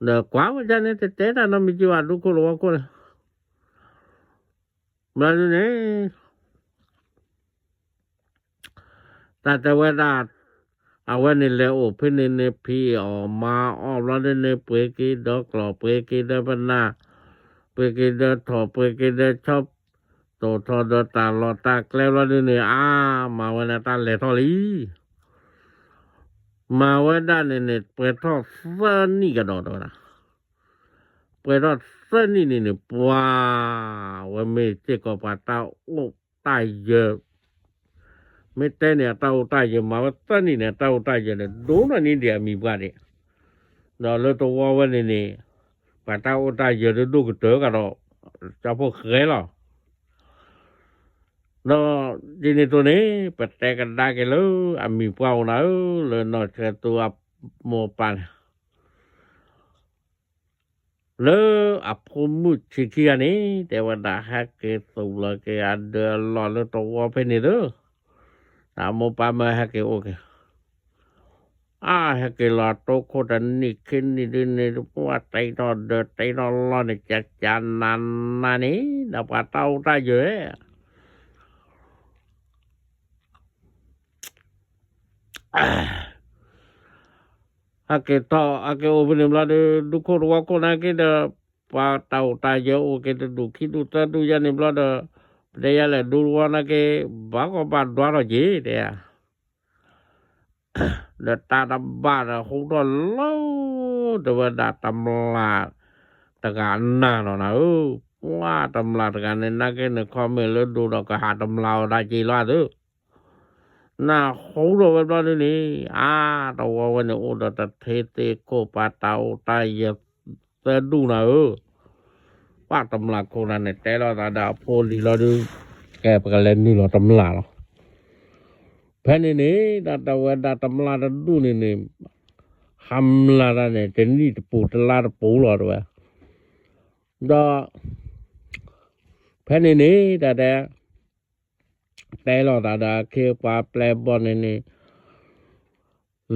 ဒီးကွၢ်ဝဲဒၣ်န့ၣ် တတဲတၢ်နီတမံၤကဘၣ် ဒူခိၣ်တဝီခိၣ်န့ၣ်, ဘျီဒုန့ၣ် တၢ်တဲဝဲဒၣ်, အဝဲန့ၣ်လဲၤအိၣ်ဖဲန့ၣ်န့ၣ် ဖံးအီၣ်မၤအီၣ်ဘျီဒုန့ၣ် ပှ့ၤက့ၤဒီးကျီၢ် ပှ့ၤက့ၤဒီးပနၢ်, ပှ့ၤက့ၤဒီးထိၣ် ပှ့ၤက့ၤဒီးဆီ, တိၢ်ထီၣ်ဒီးတၢ်လီၢ်တၢ်ကျဲဘျီဒုန့ၣ် အါ မၤဝဲန့ၣ်တၢ်လဲၤထီၣ်လံ မၤဝဲဒၣ်န့ၣ်န့ၣ် ပှဲၤထီၣ်သၢနံၣ်ကဒီးတဲဝဲဒၣ်, ပှဲၤထီၣ်သၢနံၣ်န့ၣ်န့ၣ် ပှၤ ဝဲမ့ၢ်စ့ၢ်ကီးပှၤတၢ်အိၣ်တၢ်ယၢၤ, မ့ၢ်တဲန့ၣ် အတၢ်အိၣ်တၢ်ယၢၤမၤဝဲသၢနံၣ်န့ၣ် အတၢ်အိၣ်တၢ်ယၢၤန့ၣ် ဒိၣ်နီၢ်နံၣ်ဒံးအမံၤပှၢ်ဒံး, ဒီးလၢတဝီဝဲန့ၣ်န့ၣ် ပှၤတၢ်အိၣ်တၢ်ယၢၤဒိၣ်ဒိၣ်ကတၢၢ်ကဒီး ကၠီဖိဃဲလီၤ. ဒီးဒ်န့ၣ်အသိးန့ၣ် ပတဲကဒါက့ၤလၢအမံၤပှၢ်အိၣ်နၤဧၢ, လၢနီၢ်ဆဲသူအမိၢ်ပၢ်န့ၣ် လၢအဖိမုၣ်ဆံးခံဂၤန့ၣ် တဲဝဲဒၣ်ဟဲက့ၤသူၣ်လီၤက့ၤအဒၢးအလီၢ်လၢတဝီဖဲန့ၣ်သၢ, အမိၢ်ပၢ်မၢဟဲက့ၤအိၣ်က့ၤ, အါ ဟဲက့ၤလီၤတိခိၣ်တနံၣ်ခံနံၣ်ဒ်န့ၣ် ပှၢ်တဲထီၣ်ဒၢးတဲထီၣ်လီၢ်န့ၣ် ကကနၤနၤန့ၣ် ဒီးပှၤတၢ်အိၣ်တၢ်ယၢၤ ဟဲက့ၤထီၣ် ဟဲက့ၤအိၣ်ဖဲန့ၣ်ဘျီဒီး ဒူခိၣ်တဝီခိၣ်နာ်က့ဒီး ပှၤတၢ်အိၣ်တၢ်ယၢၤအိၣ်က့ၤတဒူၣ်ခံဒူၣ်သၢဒူၣ်ယါန့ၣ်ဘျီဒီး ပတဲယါလဲၣ်ဒူတဝီနာ်က့ ဘၣ်ကီဘၣ်ဒွါထီၣ်က့ၤတဲ ဒီးတၢ်တဘၣ်ဒီးဟူထီၣ်လၢ တဲဝဲဒၣ်တမျၢ်တဂၤအနၢ်လီၤနၤဧၢ, ပှၢ်တမျၢ်တဂၤန့ၣ် နာ်က့န့ၣ် ခီမ့ၢ်လၢဒိၣ်ဒီးကဟးတမျၢ်အီၤဒၣ်က့ၤလီၤသု နၢ်ဟူထီၣ်ဝဲဘျီဒ်န့ၣ် အါ တဝီဝဲန့ၣ် အိၣ်ဒီးတထ့သ့ၣ်ခိၣ်ပှၤတၢ်အိၣ်တၢ်ယၢၤသၢဒူၣ်နၤဧၢ, ပှၢ်တမျၢ်ခိၣ်နၢ်န့ၣ် တဲလိာ်သးဒီးအဖိလံၤလီၤဒုး, ကဲ ပကလဲၤနုာ်လီၤတမျၢ်လီၤ. ဖဲန့ၣ်န့ၣ် ဒ်တဝဲဒၣ်တမျၢ်တဒူၣ်န့ၣ်န့ၣ် ဟးမျၢ်တၢ်န့ၣ် တနံၣ်တပူၤတလါတပူၤလီၤတဲဝဲ, ဒီး ဖဲန့ၣ်န့ၣ် တၢ်တဲ တဲလိာ်သးဒီးအခ့အပှၤပျဲၢ်ဘီၣ်န့ၣ်န့ၣ်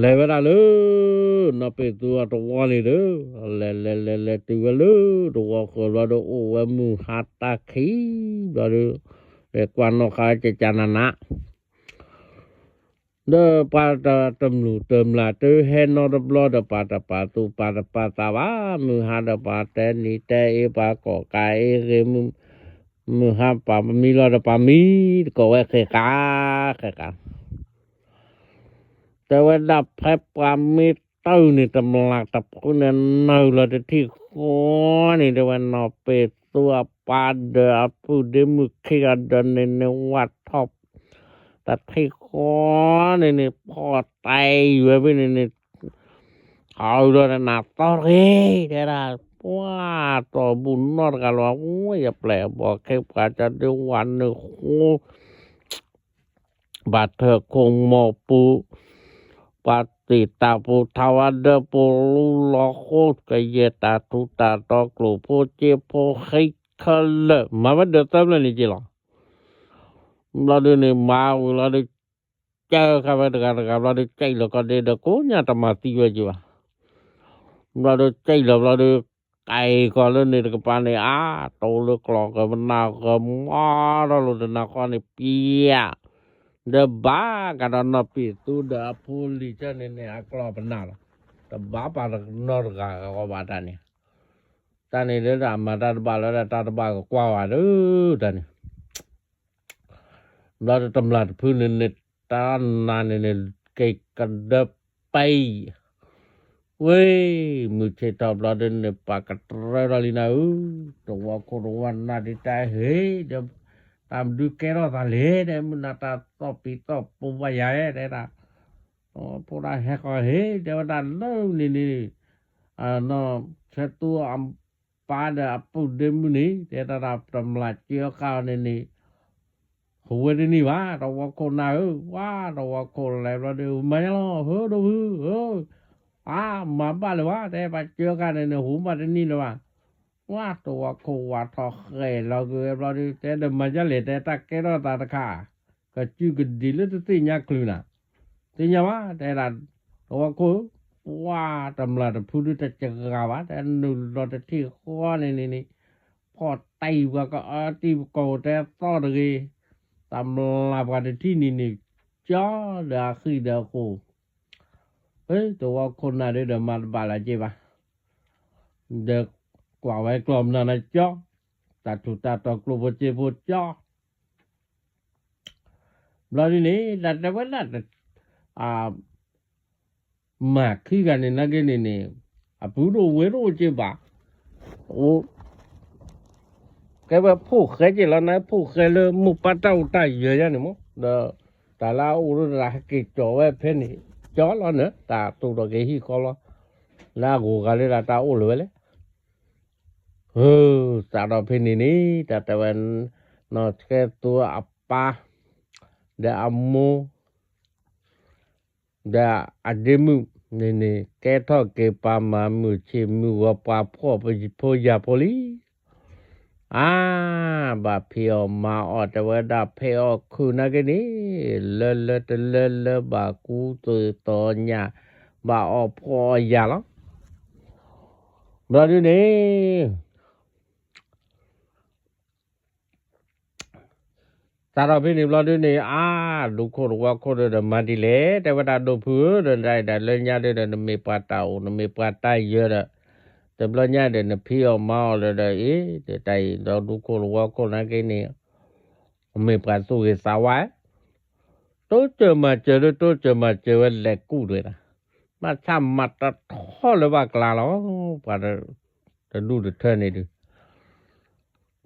လဲၤဝဲဒၣ်လၢ နီၢ်ပ့းသူအတဝီန့ၣ်ဒီး လဲၤလဲၤလဲၤလဲၤတုၤဝဲလၢတဝီဃၢၤဘျီဒီး အိၣ်ဝဲမုၢ်ဟါတၢ်ခံဘျီဒီး ကွၢ်နီၣ်ဃါကကနန ဒီးပှၤတမုၢ်တမျၢ်တဟဲနီတဘျီဒီး ပှၤတပာ်သူၣ်ပှၤတပာ်သးဘၣ်, မုၢ်ဟါဒီးပှၤတဲနံၤတဲအ့ ပှၤကိးကးအ့ဂ့ၤ, မုၢ်ဟါပှၤမံလီၤဒီးပှၤမံ, တကိးဝဲဃဲၤဃါ ဃဲၤဃါ တဲဝဲဒၣ်ဖဲပှၤမ့ၢ်တၢ်န့ၣ် တမျၢ်တဖုန့ၣ် နုာ်လီၤတထံၣ်ဃီန့ၣ် တဲဝဲနီၢ်ပ့းသူအပၢ်ဒီးအပုၢ်ဒ့မုၣ်ခံဂၤဒီးန့ၣ်န့ၣ် ဝၢ်ထီၣ် တထံၣ်ဃီန့ၣ်န့ၣ် ဖီၣ်တဲဝဲဖဲန့ၣ်န့ၣ် ဟးဒီးနၤသီတဂ့ၤ တဲဒၣ် ပှၢ်တီၢ်ဘူးနီၢ်တဂၤလီၤ ဝဲယပျဲၢ်ဘီၣ်ခဲပှၤကဒုးဝၤနုာ်ဃိ ပှၤထၢၣ်ခိၣ်မီၢ်ပူၤ ပှၤသ့ၣ်တၢ်ပူၤထါဝါဒၢပူၤလူလီၤဃိ ကယဲၢ်တၢ်ထူးတၢ်တီၤကျိၣ်ဖိစ့ဖိဃံခဲလၢာ် မၤဝဲဒၢးသၢဖျၢၣ်န့ၣ်က့လီၤ. ဘျီဒုးန့ၣ် မၤဝံၤလီၤဒုး ကၢဃာ်ဝဲတဂၤတဂၤဘျီဒုး ကၠဲးလီၤကီးဒ့ဒီး ကိးညါတမၤသံဝဲက့ၤဘၣ်. ဘျီဒုး ကၠဲးလီၤဘျီဒုး ကဲကီးလၢန့ၣ်တကပၤန့ၣ် အါ တိလၢကျီၢ်ကပနၢ်ကမီထီၣ်လိာ်တနၤဃီန့ၣ် ပျဲ ဒီးဘၣ်ကဒီးနီၢ်ပ့းသူဒီးအဖိလံၤဆၢန့ၣ်န့ၣ် အကျီၢ်ပနၢ်လီၤ. တဘၣ်ပာ်တနီတဂၤဂီၢ်ဘၣ်တၢ်န့ၣ် တၢ်န့ၣ်လၢတၢ်မၤတၢ်တဘၣ်လၢတၢ်တဘၣ်ကကွၢ်ဝဲဒီးတၢ်န့ၣ် ဘျီဒီးတမျၢ်တဖုန့ၣ်န့ၣ် တၢ်နၤန့ၣ်န့ၣ် က့ၤကဒၢပံ ဝ့ၢ် မုၢ်ဆ့ၣ်ထီၣ်ဘျီဒုးန့ၣ် ပှၤကတြၢထီၣ်လံနၤဧၢ, တဝီခိၣ်တဝီနၢ်ဒုးတၢ်ဟ့ၣ်ဒီး တၢ်မနုၤကဲထီၣ်သးလဲၣ် တဲမုၢ်နၤတၢ်သီၣ်ပံၤသီၣ်ပူၤဘၣ်ယၤဧၢ တဲဒၣ် ဖိဒၣ်ဟဲဃီၤဟ့ၣ် တဲဝဲဒၣ်လၢန့ၣ်န့ၣ် နီၢ်ဆဲသူအပၢ်ဒီးအပုၢ်ဒ့မုၣ်န့ၣ် တဲဒၣ်တမျၢ်ကၢဃာ်န့ၣ်န့ၣ် ဟူးဝဲတန့ၢ်ဘၣ် တဝီခိၣ်နၢ်ဧၢ, ဝါ တဝီခိၣ်လဲၤဘျီဒီး မၤညါလီၤ ဟၢဒိဖု ဟၢ အါ မၤဘၣ်လၢၤဘၣ် တဲပှၤကၢဃာ်န့ၣ်န့ၣ် ဟူးဘၣ်တန့ၢ်လၢၤဘၣ်, ဝါ တဝီခိၣ်ဝးထီၣ်ဃဲၤလီၤက့ၤဝဲဘျီဒီး တဲဒီးမၤဒ်လဲၣ် တဲတၢ်ကဲထီၣ်သးတခါ ကစုကဒံးလၢတသ့ၣ်ညါချုးနၤ, သ့ၣ်ညါဘၣ် တဲဒၣ် တဝီခိၣ် ပှၢ်တမျၢ်တဖုဒုးတစှၤဘၣ် တဲနုာ်လီၤတထံၣ်ဃီန့ၣ်န့ၣ်န့ၣ် ဖီၣ်တဲပှၤကအၢတံၢ်ပကိးတဲသီၣ်တဂ့ၤ, တမျၢ်ပှၤတထံၣ်န့ၣ်န့ၣ် ကၠီဒီးအဃံဒီးအဃိ တဝီခိၣ်နၢ်ဒုးဒီးမၤတဘၣ်လၢၤက့ဘၣ်, ဒီးကွၢ်ဝဲကျီၢ်မနုၤနၤကၠီ, တၢ်ထူးတၢ်တီၤကျိၣ်ဖိစ့ဖိကၠီ ဘျီဒ်န့ၣ် တၢ်တဲဝဲဒၣ် မၤခံဂၤန့ၣ်နာ်က့န့ၣ်န့ၣ် အပုၢ်ဒိၣ်ဝဲၢ်ဒိၣ်က့ဘၣ်, အိၣ် ကဲဝဲဖိၣ်ဃဲက့လီၤ နဖိၣ်ဃဲလၢမိၢ်ပၢ်တၢ်အိၣ်တၢ်ယၢၤယါန့ၣ်မး ဒီး တၢ်လၢအအိၣ်ဒီးတၢ်ဟဲက့ၤကၠီၣ်ဝဲဖဲန့ၣ် ကၠီလီၤန့ၣ် တၢ်တိၢ်ထီၣ်က့ၤဟံၣ်ဃီလီၤ. လၢအဂိၢ်ဂၤလၢတၢ်တၢ်အိၣ်လၢၤဝဲလဲၣ်. စးထီၣ်ဖဲန့ၣ်န့ၣ် တၢ်တဲဝဲ နီၢ်ဆဲသူအပၢ် ဒီးအမိၢ် ဒီးအဒ့မုၣ်န့ၣ်န့ၣ် ကဲထီၣ်က့ၤပှၤမၤမုၢ်ဆ့ၣ်မုၢ်ဂီၤ ပှၤဖှီၣ်ဖိယာ်ဖိလံ. အါ, ဘၣ်ဖံးအီၣ်မၤအီၣ် တဲဝဲဒၣ် ဖဲးအီၣ်ခုၣ်နာ်က့န့ၣ် လၢလၢတလၢလၢ ဘၣ်ကူသိၣ်တီၢ်ညၣ် ဘၣ်အီၣ်ဖှီၣ်အီၣ်ယာ်လီၤ. ဘျီဒုန့ၣ် စးထီၣ်ဖဲန့ၣ်ဘျီဒုန့ၣ် အါ, ဒူခိၣ်သဝီခိၣ်ဒီး မၤဒ်လဲၣ်, တဲဝဲဒၣ် ဒိၣ်ဖုဧၢ, ဒီးတၢ်အံၤဒၣ်လၢညါဒုဒီး နမ့ၢ်ပှၤတၢ်အိၣ် နမ့ၢ်ပှၤတၢ်ယၢၤဒီး တဘျီညါဒီး နဖံးအီၣ်မၤအီၣ်လၢဒီးအံၤ တၢ်အံၤဒီး ဒူခိၣ်သဝီခိၣ်နာ်က့န့ၣ် မ့ၢ်ပှၤသူၣ်ဂ့ၤသးဝါ တိစၢၤမၤစၢၤဒီး တိစၢၤမၤစၢၤဝဲလဲၤကူၣ်ဒၣ်, ဘၣ်ဆၣ်မၤတထီၣ်လၢဘၣ်ကျါလီၤ, ပှၤတဒူၣ်တထၢန့ၣ်ဒုး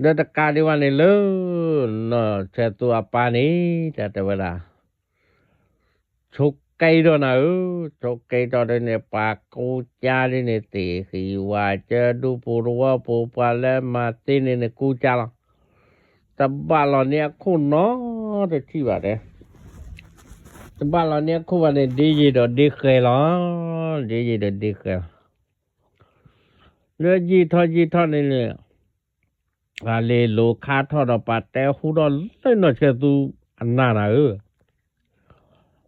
ဒီးတကးဒံးဘၣ်န့ၣ်လၢ နီၢ်ဆဲသူအပၢ်န့ၣ် တၢ်တဲဝဲဒၣ် ဆိးကဲထီၣ်နၤဧၢ, ဆိးကဲထီၣ်ဒ်န့ၣ် ပှၤကူကါဒ်န့ၣ် သ့ၣ်ဃံဝၣ်စၢၤ ဒူပူၤသဝီပူၤ ပှၤလၢမၤသ့န့ၣ်န့ၣ် ကူကါလီၤ. တဘၣ်လီၤန့ၢ်အခိၣ်နီတထံၣ်ဘၣ်တဲ, တဘၣ်လီၤန့ၢ်အခိၣ်ဘၣ်န့ၣ် ဒ်ယံာ်ဒီးဒ်ဃဲၤလီၤ, ဒ်ယံာ်ဒီးဒ်ဃဲၤလီၤ. လၢယံာ်ထီၣ်ယံာ်ထီၣ်န့ၣ်န့ၣ် အလ့ၤလိၤခါထီၣ်ဒီး ပှၤတဲဟူထီၣ်လၢနီၢ်ဆဲသူအနၢ်နၤဧၢ,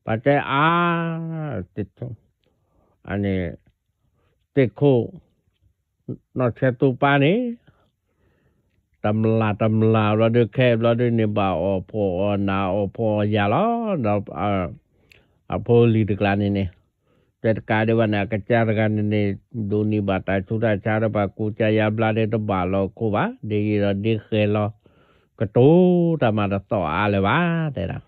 ပှၤတဲအါ, သ့ၣ်ခိၣ် နီၢ်ဆဲသူပၢ်န့ၣ် တမျၢ်တမျၢ်ဘျီဒုး ခဲဘျီဒုးန့ၣ် ဘၣ်အီၣ်ဖှီၣ်အီၣ်နး အီၣ်ဖှီၣ်အီၣ်ယာ်လီၤ. ဒီးအဖိလံၤတကျါန့ၣ်န့ၣ် တဲတကးဒံးဘၣ်န့ၣ် အကစၢ်တဂၤန့ၣ်န့ၣ် ဒိးန့ၢ်ဘၣ်တၢ်ဆူးတၢ်ဆါဒီး ပှၤကူကါယါဘျါဒီး တဘၣ်လီၤခိၣ်ဘၣ်, ဒ်ယံာ်ဒီးဒ်ဃဲၤလီၤ, ကတိၤတၢ်မၤတသီၣ်အါလၢၤဘၣ် တဲဒၣ်.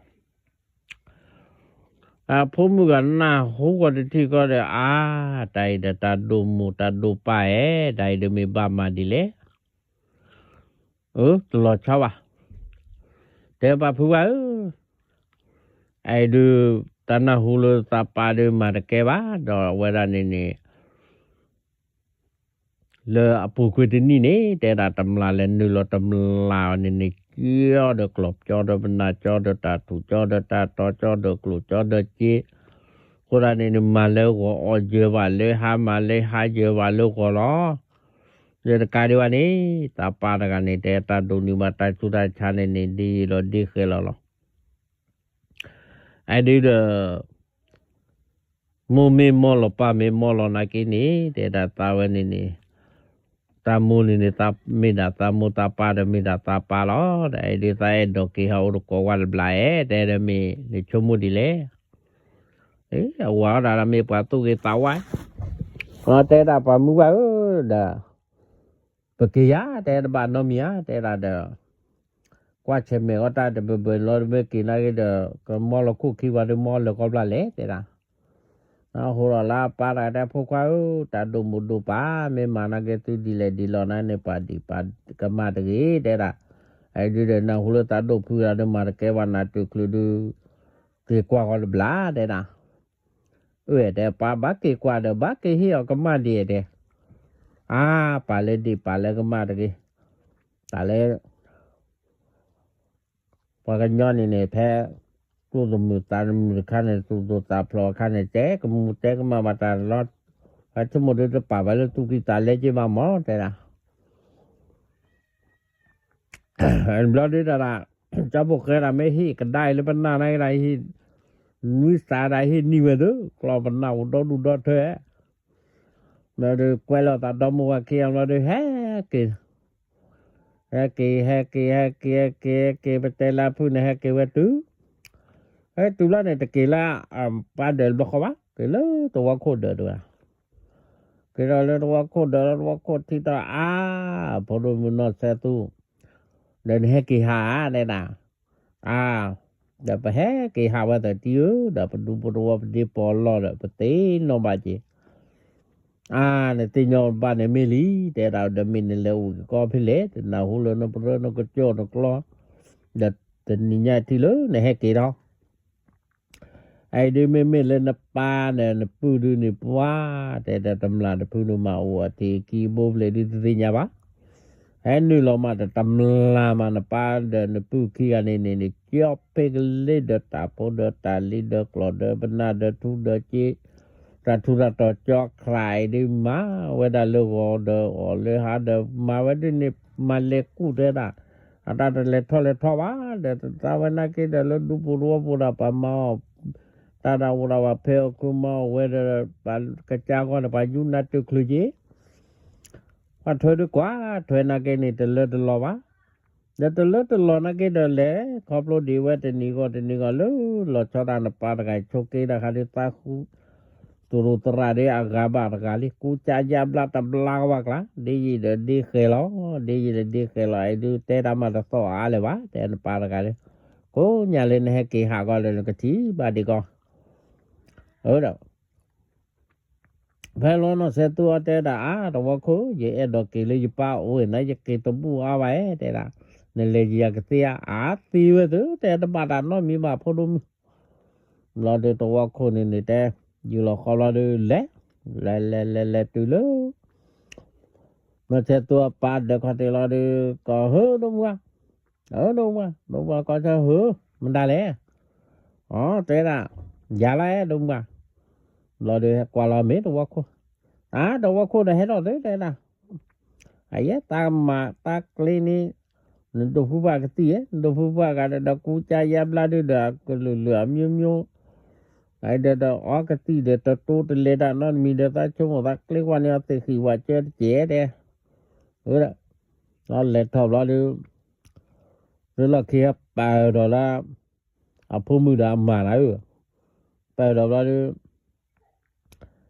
အဖိမုၣ်ဂၤနၢ်ဟူဂီၤတထံၣ်ဃီဒီး အါ, တၢ်အံၤဒီးတၢ်ဒိၣ်မိၢ်တၢ်ဒိၣ်ပၢ်ဧါ, တၢ်အံၤဒီးမ့ၢ်ဘၣ်မၤဒ်လဲၣ်, အၢ တလီၤဆီဘၣ်, တဲပၢ်ဖုဝါဧၢ, အအံၤဒုး တၢ်နၢ်ဟူလၢသးပၢ်ဒုးမၤတကဲဘၣ်, ဒီးအဝဲဒၣ်န့ၣ်န့ၣ် လၢအပူၤကွံာ်တနံၣ်န့ၣ် တဲဒၣ်တမျၢ်လဲၤနုာ်လီၤတမျၢ်န့ၣ်န့ၣ် ကၠီဒီးကျီၢ် ကၠီဒီးပနၢ် ကၠီဒီးတၢ်ထူၣ် ကၠီဒီးတၢ်တီ ကၠီဒီးကျိၣ် ကၠီဒီးစ့, အဃိသတးန့ၣ်န့ၣ် မၤလၢဂီၤအီၣ်ယၢၤဘၣ်လၢဟါ မၤလၢဟါယၢၤဘၣ်လၢဂီၤလီၤ. ဒီးတကးဒံးဘၣ်န့ၣ် သးပၢ်တဂၤန့ၣ် တဲတၢ်ဒိးန့ၢ်ဘၣ်တၢ်ဆူးတၢ်ဆါန့ၣ်န့ၣ် ဒ်ယံာ်ဒီးဒ်ဃဲၤလီၤလီၤ. အဒုဒီး မိၢ်မ့ၢ်မီၢ်လီၤပၢ်မ့ၢ်မီၢ်လီၤနာ်က့န့ၣ် တဲဒၣ်သးဝဲန့ၣ်န့ၣ် သးမိၢ်န့ၣ်န့ၣ် မ့ၢ်ဒၣ်သးမိၢ်သးပၢ်ဒီးမ့ၢ်ဒၣ်သးပၢ်လီၤ. ဒီးအဒုသးအဲၣ်ဒိးက့ၤဟးအိၣ်တကိးဝဲတဘျီဧါ တဲဒီးမ့ၢ်နဆိကမိၣ်ဒ်လဲၣ်. အဝၤအီၣ်ဒၣ်မ့ၢ်ပှၤသူၣ်ဂ့ၤသးဝါ, တဲဒၣ်ပှၤမုၢ်ဝဲဧၢဒီး ပက့ၤယၤ တဲတဘၣ်နီတမံၤဧါ တဲဒၣ်ဒီး ကွၢ်ဆၢၣ်မဲာ်အီၣ်တၢ်တဘၢဘၢလီၤ တမ့ၢ်က့ၤနာ်က့ဒီး ကမီလီၤခိၣ်ခံဝဲဒီးမီလၢာ်ကီဘျၣ်လဲၣ် တဲဒၣ်. ဟီဒီးလၢအပၢ်တဂၤတဲ ဖိခွါဧၢ, တၢ်ဒိၣ်မုၢ်ဒိၣ်ပၢ် မ့ၢ်မၤနာ်က့သုဒ်လဲၣ်ဒ်လဲၣ်န့ၣ် ပှၤဒံးပှၤကမၣ်တဂ့ၤ တဲဒၣ်. အဒုဒီးနၢ်ဟူလၢသးဒိၣ်ဖုဂၤဒီးမၤတကဲဘၣ်နၤတုၤချုးဒု က့ၤကွၢ်ဃီတဘျီ တဲဒၣ်. အၢ တဲပၢ်ဘၣ်က့ၤကွၢ်ဒီး ဘၣ်က့ၤဟ့ၣ်အီၤကမၣ်ဒံးတဲ. အါ ပာ်လၢဒံးပာ်လၢကမၣ်တဂ့ၤ. တၢ်လၢ ပှၤကညီန့ၣ်န့ၣ် ဖဲ ကျိၣ်တမုာ်သးတမုာ်တခါန့ၣ် သူၣ်ဒိၣ်သးဖျိးအခါန့ၣ် တဲကမူတဲကမၣ်ဘၣ်တၢ်လီၤ. ဖဲဆိကမိၣ်ဒုတပာ်ဘၣ်လၢသူၣ်ကံၢ်သးလဲက့ဘၣ်မး တဲဒၣ်. ဘျီဒုတၢ်ဒၣ် ကၠီဖိဃဲဒၣ်မ့ၢ်ဟံၣ်ကဒါအံၤလၢပနၢ်နာ်က့ဒၣ်ဟံၣ် နွံစးဒၣ်ဟံၣ်နံၤဝဲသု ကျီၢ်ပနၢ်အိၣ်ဒီဒူၣ်ဒီထၢ ဘျီဒုကွဲလီၤသးဒီမိၢ်ဝၤခံဂၤဘျီဒု ဟဲက့ၤ ဟဲက့ၤ ဟဲက့ၤ ဟဲက့ၤ ဟဲက့ၤ ဟဲက့ၤ ပတဲလၢဖုၣ်န့ၣ် ဟဲက့ၤဝဲတုၤ ဟဲတုၤလီၤန့ၣ် တက့ၤလၢအပၢ်ဒၢးတဘျီဃီဘၣ် က့ၤလၢသဝီခိၣ်ဒၢးတဂၤ က့ၤဒီးလၢသဝီခိၣ်ဒၢးလီၤ သဝီခိၣ်ထံၣ်ထီၣ်အါ ဖိဒိၣ်မုၣ်နီၢ်ဆဲသူ ဒီးနဟဲက့ၤဟးဧါ တဲဒၣ် အါ ဒီးပဟဲက့ၤဟးဝဲသတံၢ်ဧၢ ဒီးပဒူဖိသဝီပဒ့ပိာ်လီၢ်ဒီး ပသ့ၣ်နီၣ်ဘၣ်က့ၤ အါ နသ့ၣ်ညါဘၣ်န့ၣ်မ့ၢ်လံ တဲဒၣ် ဒီးမ့ၢ်နလဲၤအိၣ်က့ၤကီၢ်ဖဲလဲၣ် တနၢ်ဟူလၢနပရၢနကစၢၢ်နကျီ ဒီးတနံၤညါထံၣ်လၢနဟဲက့ၤဒီး အအံၤဒုးမ့မ့ၢ်လၢနပၢ်ဒီးနပုၢ်ဒုးန့ၣ် ပှၤတဲဒီးတမျၢ်တဖုဒုးမၤအိၣ်အထံးအကံဘိဘျဲၣ်ဒုးတသ့ၣ်ညါဘၣ်. ဟဲနုာ်လီၤမးဒီးတမျၢ်မး နပၢ်ဒီးနပုၢ်ခံဂၤန့ၣ်န့ၣ်န့ၣ် ကၠီဖ့ကလ့ဒီးတၢ်ဖိဒီးတၢ်လံၤဒီးကျီၢ်ဒီးပနၢ်ဒီးထူဒီးက့ တၢ်ထူးတၢ်တီၤကၠီခရးအံၤဒုး မၤဝဲဒၣ်လၢဂီၤဒီးအီၣ်လၢဟါဒီး မၤဝဲဒ်န့ၣ် မၤလဲၤကူၣ်တဲဒၣ် အတၢ်တလဲၤထီၣ်လဲၤထီဘၣ်ဒီး တသးဝဲနာ်က့ဒီး လၢဒူပူၤတဝီပူၤဒီး ပှၤမၤအီၣ် တၢ်ဒၣ်ဝိၤဒၣ်ဝဲဖဲအီၣ်ခုမၤအီၣ်ဝဲဒီး ပှၤကစၢ်ဂီၢ်န့ၣ် ပှၤယူနါတုၤချုးက့ ပှၤထွဲဒုးကွၢ်ထွဲနာ်က့န့ၣ် တလၢတလီၤဘၣ်. ဒီးတလၢတလီၤနာ်က့ဒီး လဲၤခီဖျိဒံးဝဲတနံၤဂီၢ်တနံၤဂီၢ်လၢ လီၤဆီဒၣ်နပၢ်တဂၤဆိးက့တၢ်ခါဒုး သးဃု သရူးသရၣ်ဒုးအဂၤဘၣ်တဂၤလံ ကူကၠါယါဘျါတဘျါကဘၣ်ကျါ ဒ်ယံာ်ဒီးဒ်ဃဲၤလီၤ ဒ်ယံာ်ဒီးဒ်ဃဲၤလီၤ အံၤဒုးတဲတၢ်မၤတသီၣ်အါလၢၤဘၣ် တဲနပၢ်တဂၤလံ ကိးညါလၢနဟဲက့ၤဟးဂီၤလၢ နကထံၣ်ဘၣ်ဒံးကီး ဒီး ဖဲလီၤနီၢ်ဆဲးသူအီၤတဲဒၣ် အါ တဝီခိၣ် ယအဲၣ်ဒိးက့ၤလၢယပၢ်အိၣ်ဝဲန့ၣ် ယက့ၤတဘူၣ်အါဘၣ်ဧါ တဲဒၣ်, နလဲၤယၤကသ့ဧါ, အါသံဝဲသု တဲတဘၣ်တၢ်နီတမံၤဘၣ် ဖိဒိၣ်မုၣ်, ဘျီဒီးတဝီခိၣ်န့ၣ်န့ၣ်တဲ, ယူၤလီၤဃီဘျီဒီးလဲၤ, လဲၤလဲၤလဲၤလဲၤတုၤလၢ နီၢ်ဆဲးသူအပၢ်ဒၢးခီၣ်ထံးလီၤဒီး ကီၢ်ဟၢဒိၣ်မူဧါ, အၢဒိၣ်မူဧါ, ဒိၣ်မူဧါ ကီၢ်ဆၢဟၢ, မတၤလဲၣ်, အတဲဒၣ်, ယၤလီၤအဲၣ်ဒိၣ်မူဧါ, ဘျီဒီးဟဲကွၢ်လီၤမ့ၢ်တဝီခိၣ်, အါတဝီခိၣ်ဒီးဟဲထီၣ်သုတဲဒၣ်, အယဲၢ်တၢ်မၤတၢ်ကျ့န့ၣ်, နဒိးဖုဘၣ်ကသံၣ်ဧါ, နဒိးဖုဘၣ်ဂၤဒီး ကူကါယါဘျါဒုဒီး ကလုာ်လုာ်အမျိုးမျိုး, အဒီးအီကသံၣ်ဒီးတတိတလဲဒၣ်နီတမံၤဒီးသးဆိကမိၣ်သးကျ့ကွၢ်န့ၢ်အီၤသ့ၣ်ဃံးဝဲကၢတကဲးတဲ, ဒီးလဲၤထီၣ်ဘျီဒီး လၢလီၢ်ခံဟဲပာ်အၢၣ်ဒီးလၢ အဖိမုၣ်ဒီးအမါနၤဧၢ, ပာ်အၢၣ်ဒီး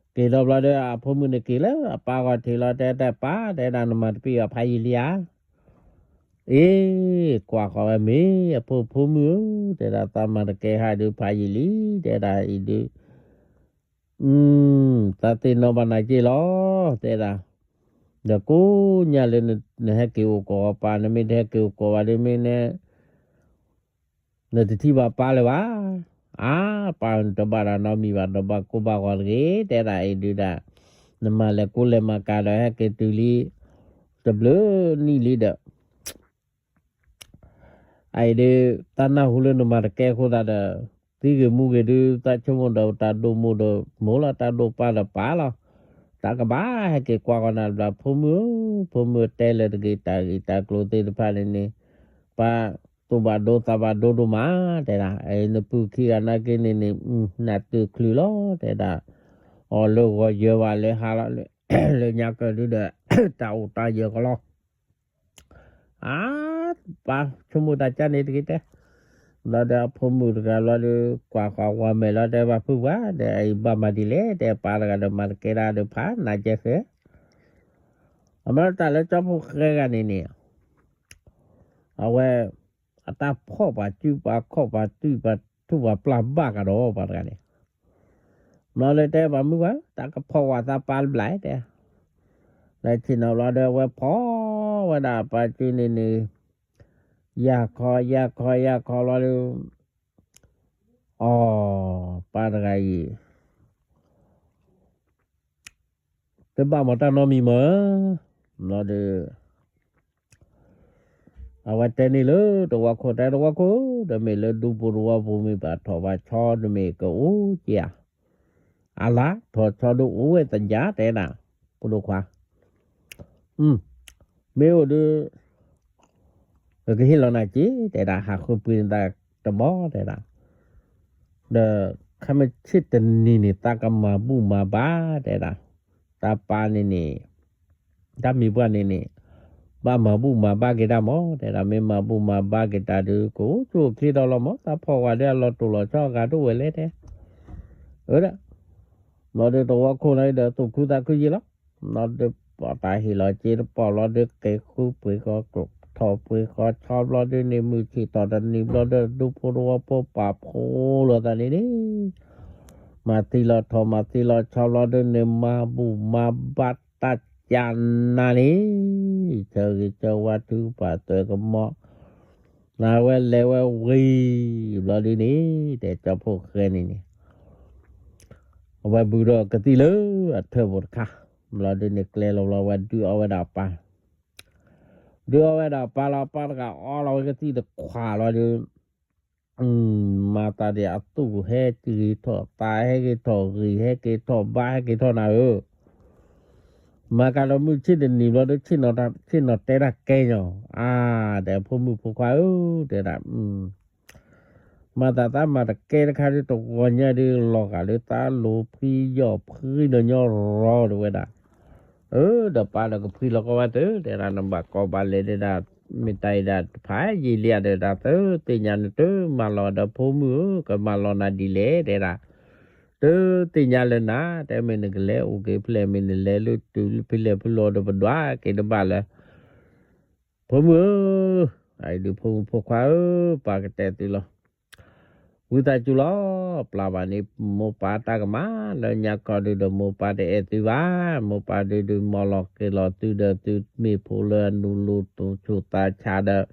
ဘျီဒီး က့ၤဒီးဘျီဒီး အဖိမုၣ်န့ၣ်က့ၤလၢအပၢ်ဂီၢ်ထံးလီၤ တဲတဲပၢ် တဲဒၣ်နမၤတပ့ၢ်အီၤဖးယံာ်လံဧါ, အ့ ကွၢ်ဃီၤဝဲမ့ၢ်အဖိဖိမုၣ်ဧၢ, တဲဒၣ်သးမၤတကဲဟးဒုးဖးယံာ်လံ, တဲဒၣ်အံၤဒုး သးသ့ၣ်နီၣ်ဘၣ်နၤက့လီၤ, တဲဒၣ်, ဒီးကိးညါလၢနဟဲက့ၤအိၣ်ကီးပၢ် နမ့ၢ်တဟဲက့ၤအိၣ်ကီးဘၣ်ဒီးမ့ၢ်နဲ နတထံၣ်ဘၣ်ပၢ်လၢၤဘၣ်, အါ ပၢ်နတဘၣ်တၢ်နီတမံၤဘၣ် ဒီးဘၣ်ကိၢ်ဘၣ်ဂီၤတဂ့ၤ, တဲဒၣ်အံၤဒုးဒၣ်, နမၤလဲၤကူလဲၤမၤကၤဒီးဟဲက့ၤတုၤလံ, တဘျုးနံၣ်လံဒီး အအံၤဒုး သးနၢ်ဟူလၢနမၤတကဲအဃိသတးဒီး, သံဂ့ၤမူဂ့ၤဒုး သးဆိကမိၣ်ဒီးတၢ်ဒိၣ်မိၢ်ဒီးမိၢ်လီၤ တၢ်ဒိၣ်ပၢ်ဒီးပၢ်လီၤ, တၢ်ကဘၣ်ဟဲက့ၤကွၢ်ဃီၤနၤတဘျီ ဖိမုၣ်ဧၢ, ဖိမုၣ်တဲလၢတဂ့ၤ တၢ်ဂ့ၢ်တၢ်ကျိၤသ့ၣ်တဖၣ်န့ၣ်န့ၣ်, ပၢ်သူၣ်ဘၣ်ဒိသးဘၣ်ဒိဒိၣ်မး, တဲဒၣ်, နပုၢ်ခံဂၤနာ်က့န့ၣ်န့ၣ်, နးတုၤချုးလီၤ တဲဒၣ်, အီၣ်လၢဂီၤယၢၤဘၣ်လၢဟါလီၤ, လၢညါကၢၢ်ဒုဒီး, တၢ်အိၣ်တၢ်ယၢၤကလီၤ အါ, ပၢ်ဆိကမိၣ်တၢ်ကါန့ၣ်တဂ့ၤတဲ, ဘျီဒီးအဖိမုၣ်တဂၤဘျီဒီး ကွၢ်ဃီၤဝဲမဲာ်လီၤ တဲဘၣ်ဖုပှၤ ဒီးအံၤဘၣ်မၤဒ်လဲၣ် တဲပၢ်တဂၤဒီးမၤတကဲဒၣ်ဒီးဖးနးကဲဃဲ, အမ့ၢ်တၢ်လၢကၠီဖိဃဲဂၤန့ၣ်န့ၣ်, အဝဲ, အတၢ်ဖီၣ်ပှၤစုပှၤခီၣ်ပှၤတုၢ်ပှၤထူၣ်ပှၤပျၢ်ဘၣ်ကဒီး ပှၤတဂၤန့ၣ် ဘျီလၢတဲပှၤမုၣ်ပှၤ တၢ်ကဖီၣ်ဝဲသးပၢ်တဘျီတဲ, လၢဆ့ၣ်နီၤဘျီဒီးအဝဲဖီၣ်ဝဲဒၣ်ပၢ်စုန့ၣ်န့ၣ်, ယၢ်ခီယၢ်ခီယၢ်ခီဘျီဒီး, အီ, ပၢ်တဂၤအံၤ တဘၣ်မၤတၢ်နီတမံၤမး, ဘျီဒီး အဝဲတဲန့ၣ်လၢတဝီခိၣ် တဲတဝီခိၣ်, ဒီးမ့ၢ်လၢဒူပူၤတဝီပူၤမ့ၢ်ဘၣ်ထီၣ်ဘၣ်ဆီ တမ့ၢ်ကအိၣ်က့ၤဧါ, အလါထီၣ်ဆီဒုအိၣ်ဝဲသ့ၣ်ညါတဲဒၣ်, ဖိဒိၣ်ခွါ, မ့ၢ်အိၣ်ဒီး ကဟ့ၣ်လီၤနၤက့ၤ တဲဒၣ် ဟးဃုပှ့ၤနသးတဘီ တဲဒၣ်, ဒီးခါမ့ၢ်ဆ့ၣ်တနံၤန့ၣ် သးကမၤဘူၣ်မၤဘါ တဲဒၣ်, တၢ်ပၢ်န့ၣ်န့ၣ်, တၢ်မံၤပှၢ်န့ၣ်န့ၣ်, ဘၣ်မၤဘူၣ်မၤဘါက့ၤတၢ်မး တဲဒၣ်, မ့ၢ်မၤဘူၣ်မၤဘါက့ၤတၢ်ဒီး ကအိၣ်ဆူၣ်အိၣ်ချ့ဒီးလီၤမး, တၢ်ဖီၣ်ဝဲဒီးအလီၤတိၢ်လီၤဆီအဂၤတအိၣ်ဝဲလဲၣ်တဲ, အၢ, ဘျီဒီးတဝီခိၣ်န့ၣ်ဒီးသူၣ်ခုသးခုယ့လီၤ, ဘျီဒီးပှၤတၢ်ဟ့ၣ်လီၤက့ၤတပီၢ်ဘျီဒီး က့ၤဃုပှ့ၤဃီထီၣ်ပှ့ၤဃီဆီဘျီဒီးန့ၣ် မုၢ်ဆ့ၣ်ထီၣ်တနံၤဘျီဒီး ဒူဖိတဝီဖိပာ်ဖှိၣ်လိာ်သးန့ၣ်န့ၣ်, မၤသံလီၤထီၣ်မၤသံလီၤဆီဘျီဒီးန့ၣ် မၤဘူၣ်မၤဘါတၢ်ကၢ်နၤန့ၣ်, ဆၢဂ့ၤဆၢဝါထုကဖၣ်သွဲၣ်ကမီၤ နဝဲလဲၤဝဲဝံၤဘျီဒုန့ၣ် တဲကၠီဖိဃဲန့ၣ်န့ၣ်, အဝဲဘုဒီးကသံၣ်လၢအထၢၣ်ဖိတခါ, ဘျီဒုန့ၣ်ကျဲလီၤဘျီ အဝဲဒုးအီဝဲဒၣ်အပၢ်, ဒုးအီဝဲဒၣ်အပၢ်လီၤ, အပၢ်တဂၤအီလီၤဝဲကသံၣ်တခွးလီၤဒီး မၤသးဒ်အသူၣ်ဟဲက့ၤထီၣ်သး ဟဲက့ၤထီၣ်ဂံၢ် ဟဲက့ၤထီၣ်ဘါ ဟဲက့ၤထီၣ်နၤဧၢ, မၤကဒီးမုၢ်ဆ့ၣ်တနံၤဘျီဒီး ဆ့ၣ်နီၤတဲတၢ်ကဲညီ, အါ, ဒီးဖိမုၣ်ဖိခွါဧၢ, တဲဒၣ် မၤသးသးမၤတကဲတခါဒုး တဂီၤညါဒုး လီၤဂာ်လၢသးလိၤဖှံယီၢ်ဖှံဒီးညီရီၤတဝဲဒၣ်, အၢ ဒီးပၢ်ဒီးကဖှံလီၤကီဘၣ်သု တဲဒၣ် နဘၣ်ကီဘၣ်လဲၤဒဲဒၣ်, မ့ၢ်တၢ်အံၤဒၣ်တဖၣ်ယံာ်လံဧါဒီး တၢ်သ့ၣ်ညါနတမၤလီၤဒီး ဖိမုၣ်ဧၢ ကမၤလီၤနၤဒ်လဲၣ် တဲဒၣ်, တသ့ၣ်ညါလၢနၤ တဲမ့ၢ်နကလဲၤအိၣ်က့ၤဖဲလဲၣ် မ့ၢ်နလဲၤလၢတုၤဖဲလဲၣ်ဖဲလဲၣ်ဒီး ပဒွးက့ၤတဘၣ်လၢ ဖိမုၣ်ဧၢ, အအံၤဒုးဖိမုၣ်ဖိခွါဧၢ, ပၢ်ကတဲသုလီၤ, ဝံသးစူၤလီၤ, ပျၢ်ဘၣ်န့ၣ် မိၢ်ပၢ်တၢ်ကမၣ် လၢညါကီၢ်ဒုးဒီး မိၢ်ပၢ်တအဲၣ်သုဘၣ်, မိၢ်ပၢ်ဒုးဒုးမၤလီၤက့ၤလီၤသုဒီး သုမ့ၢ်ဖိလၢအနူလီၤတိၤဆူၣ်သးဆါဒီး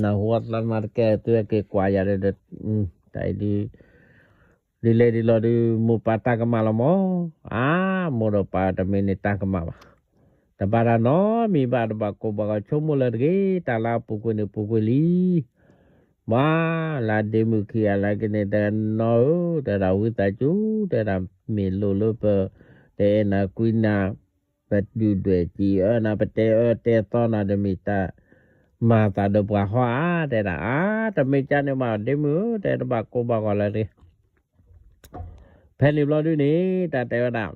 နၢ်ဟူသးမၤတကဲသုဟဲက့ၤကွၢ်ယၤဒီး တၢ်အံၤဒုး ဒ်လဲၣ်ဒ်လဲၣ်ဒုး မိၢ်ပၢ်တၢ်ကမၣ်လီၤမး, အါ, မိၢ်ဒီးပၢ်တမ့ၢ်န့ၣ်တၢ်ကမၣ်ဘၣ်, တဘၣ်တၢ်နီတမံၤဘၣ်, တဘၣ်ကိၢ်ဘၣ်ဂီၤ ဆိကမိၣ်လၢတဂ့ၤ, တၢ်လၢအပူၤကွံာ်န့ၣ်ပူၤကွံာ်လံ, ဘၣ်လၢဒ့မုၣ်ခံဂၤလၢကန့ၣ် တနီၤဧၢ, တဲဒၣ်ဝံသးစူၤ, တဲဒၣ်မ့ၢ်လိၣ်လၢပ တအဲၣ်နၤကွံနၤ, ပဒုၣ်ဒွဲၣ်စံးအၢနၤ ပတဲအၢတဲသီနၤဒီး မ့ၢ်တၢ်မၤသးဒီးပှၤဟီဧါ, တဲဒၣ် အါ, တမ့ၢ်ကၢ်န့ၣ်ဘၣ် ဒ့မုၣ်ဧၢ, တဲတဘၣ်ကိၢ်ဘၣ်ဂီၤလၢတဂ့ၤ, ဖဲန့ၣ်ဘျီဒုန့ၣ် တၢ်တဲဝဲဒၣ်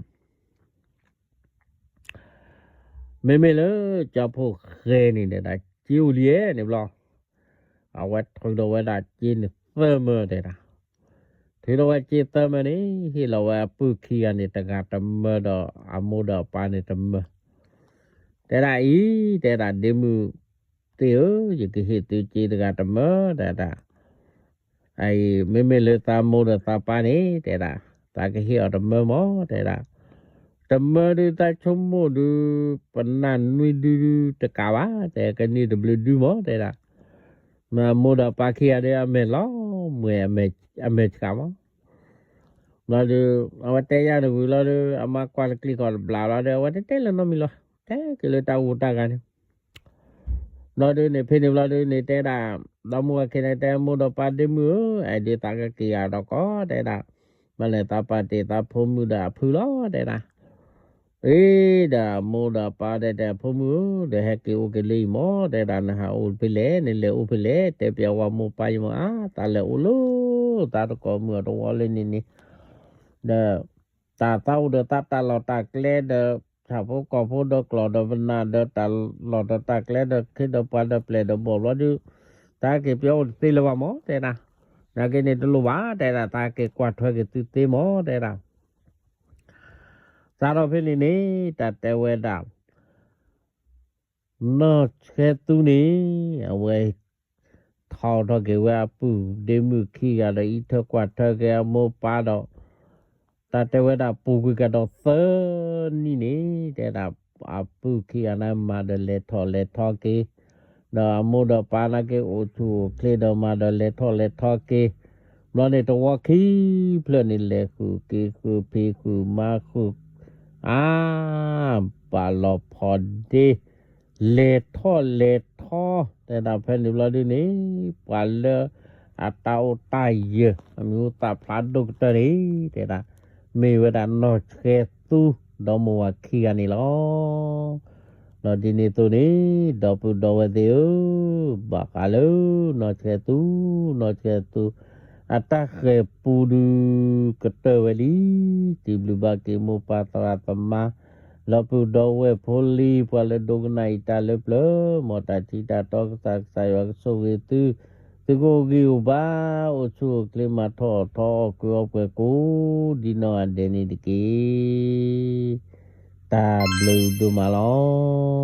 မ့မ့ၢ်လၢကၠီဖိဃဲန့ၣ် တဲဒၣ် စ့အိၣ်လံဧဲန့ၣ်ဘျီ, အဝဲထုးထီၣ်ဝဲဒၣ်စ့န့ၣ်သၢမၢ တဲဒၣ်, ထုးထီၣ်ဝဲစ့သၢမၢန့ၣ် ဟ့ၣ်လီၤဝဲအပုၢ်ခံဂၤန့ၣ် တဂၤတမၢဒီး အမိၢ်ဒီးအပၢ်န့ၣ်တမၢ, တဲဒၣ်အံၤ တဲဒၣ် ဒ့မုၣ်သ့ၣ်ဧၢ, ယကဟ့ၣ်သုစ့တဂၤတမၢ, တဲဒၣ် အံၤ မ့မ့ၢ်လၢသးမိၢ်ဒီးသးပၢ်န့ၣ် တဲဒၣ် သးကဟ့ၣ်အီၤတမၢမး တဲဒၣ်, တမၢဒုးသးဆိကမိၣ်ဒုး ပနၢ်နွံဒုဒုတကးဘၣ်, တဲကန့ၢ်တဘျုးဒုမး တဲဒၣ်, မ့ၢ်အမိၢ်ဒီးပၢ်ခံဂၤဒီး အမဲာ်လီၤမှဲၤ အမဲာ်ဆှးမး, ဘျီဒုး အဝဲတဲယၤတဝံၤလီၤဒုး အမါကွၢ်တကျံၢ်ကီၢ်တဘျးလီၤဒီး အဝဲတတဲလၢၤနီတမံၤလီၤ, တဲက့ၤလၢတၢ်ဂူၢ်တၢ်ဂၤန့ၣ် ဘျီဒုးန့ၣ် ဖဲန့ၣ်ဘျီဒုးန့ၣ် တဲဒၣ် ဒီမိၢ်ဝၤခံန့ၣ် တဲမိၢ်ဒီးပၢ်ဒ့မုၣ်ဧၢ, အဲၣ်ဒိးသးကက့ၤဂၤဒီးကီး တဲဒၣ်, မ့ၢ်လဲၤသးပာ်တ့ၢ်သးဖိမုၣ်ဒီးအဖုလီၤ တဲဒၣ်, အ့ ဒီးမိၢ်ဒီးပၢ်တဲတဲ ဖိမုၣ်ဧၢ, ဒီးဟဲက့ၤအိၣ်က့ၤလၢအံၤမး တဲဒၣ်, နဟးအိၣ်ဖဲလဲၣ် နလဲၤအိၣ်ဖဲလဲၣ် တဲပျးဝဲမိၢ်ပၢ်ယမး အါ သးလဲၤအိၣ်လၢ သးတကိးမုၢ်အတဝီလၢန့ၣ်န့ၣ်, ဒီး တၢ်သးအိၣ်ဒီးသးတၢ်လီၢ်တၢ်ကျဲဒီး ဆၣ်ဖိကီၢ်ဖိဒီးကျီၢ်ဒီးပနၢ်ဒီးတၢ်လီၢ်ဒီးတၢ်ကျဲဒီးခ့ဒီးပှၤဒီးပျဲၢ်ဒီးဘီၣ်ဘျီဒုး, တၢ်က့ၤပျီအိၣ်တသ့လၢၤဘၣ်မး တဲဒၣ်, နာ်က့န့ၣ်တလိၣ်ဘၣ် တဲဒၣ်, တၢ်က့ၤကွၢ်ထွဲက့ၤသုသ့မး တဲဒၣ်, စးထီၣ်ဖဲန့ၣ်န့ၣ် တၢ်တဲဝဲဒၣ် နီၢ်ဆှဲသူန့ၣ် အဝဲ ထီၣ်ထီၣ်က့ၤဝဲအပုၢ်ဒ့မုၣ်ခံဂၤဒီး အံးထွဲကွၢ်ထွဲက့ၤအမိၢ်ပၢ်ဒီး တၢ်တဲဝဲဒၣ်ပူၤကွံာ်ကဒီးသၢနံၣ်န့ၣ် တဲဒၣ် အပုၢ်ခံဂၤန့ၣ် မၤဒီးလဲၤထီၣ်လဲၤထီက့ၤ, ဒီးအမိၢ်ဒီးပၢ်နာ်က့ အိၣ်ဆူၣ်အိၣ်ချ့ဒီးမၤဒီးလဲၤထီၣ်လဲၤထီက့ၤ, ဘျီန့ၣ်တဝီခံဖျၢၣ်န့ၣ် လဲၤဃုာ်က့ၤဃုာ်ဖံးဃုာ်မၤဃုာ် အါ ဘၣ်လီၤဖီဒ့ လဲၤထီၣ်လဲၤထီ, တဲဒၣ်ဖဲန့ၣ်ဘျီဒုန့ၣ် ပှၤလၢအတၢ်အိၣ်တၢ်ယၢၤ အမံၤဟူသၣ်ဖျါဒိၣ်ကတၢၢ်န့ၣ် တဲဒၣ် မ့ၢ်ဝဲဒၣ်နီၢ်ဆှဲသူ ဒီမိၢ်ဝၤခံဂၤန့ၣ်လီၤ. ဒီးဒ်န့ၣ်အသိးန့ၣ် ဒီပုၢ်ဒီဝဲၢ်သ့ၣ်ဧၢ, ဘၣ်ဃးလၢနီၢ်ဆှဲသူ, နီၢ်ဆှဲသူ အတၢ်ဃဲၤပူဒုးကတၢၢ်ဝဲလံ. စံးဘျုးဘၣ်က့ၤမိၢ်ပၢ်သရၣ်သမါ ဒီပုၢ်ဒီဝဲၢ်ဖိလံၤ ပှၤလၢဒိကနၣ်အံၤတၢ်လၢပျၢၤ, မ်တၢ်ထံတၢ်တီကစၢ် ကစၢ်ယွၤကဆိၣ်ဂ့ၤသု, သုကအိၣ်ဂံၢ်အိၣ်ဘါ, အိၣ်ဆူၣ်အိၣ်ချ့ မၤထီၣ်ထီအီၣ်ကုၢ်အီပှဲၤကိး ဒ်နီၢ်ဂၤဒဲးန့ၣ်တက့ၢ်. တၢ်ဘျုးဒိၣ်မးလီၤ.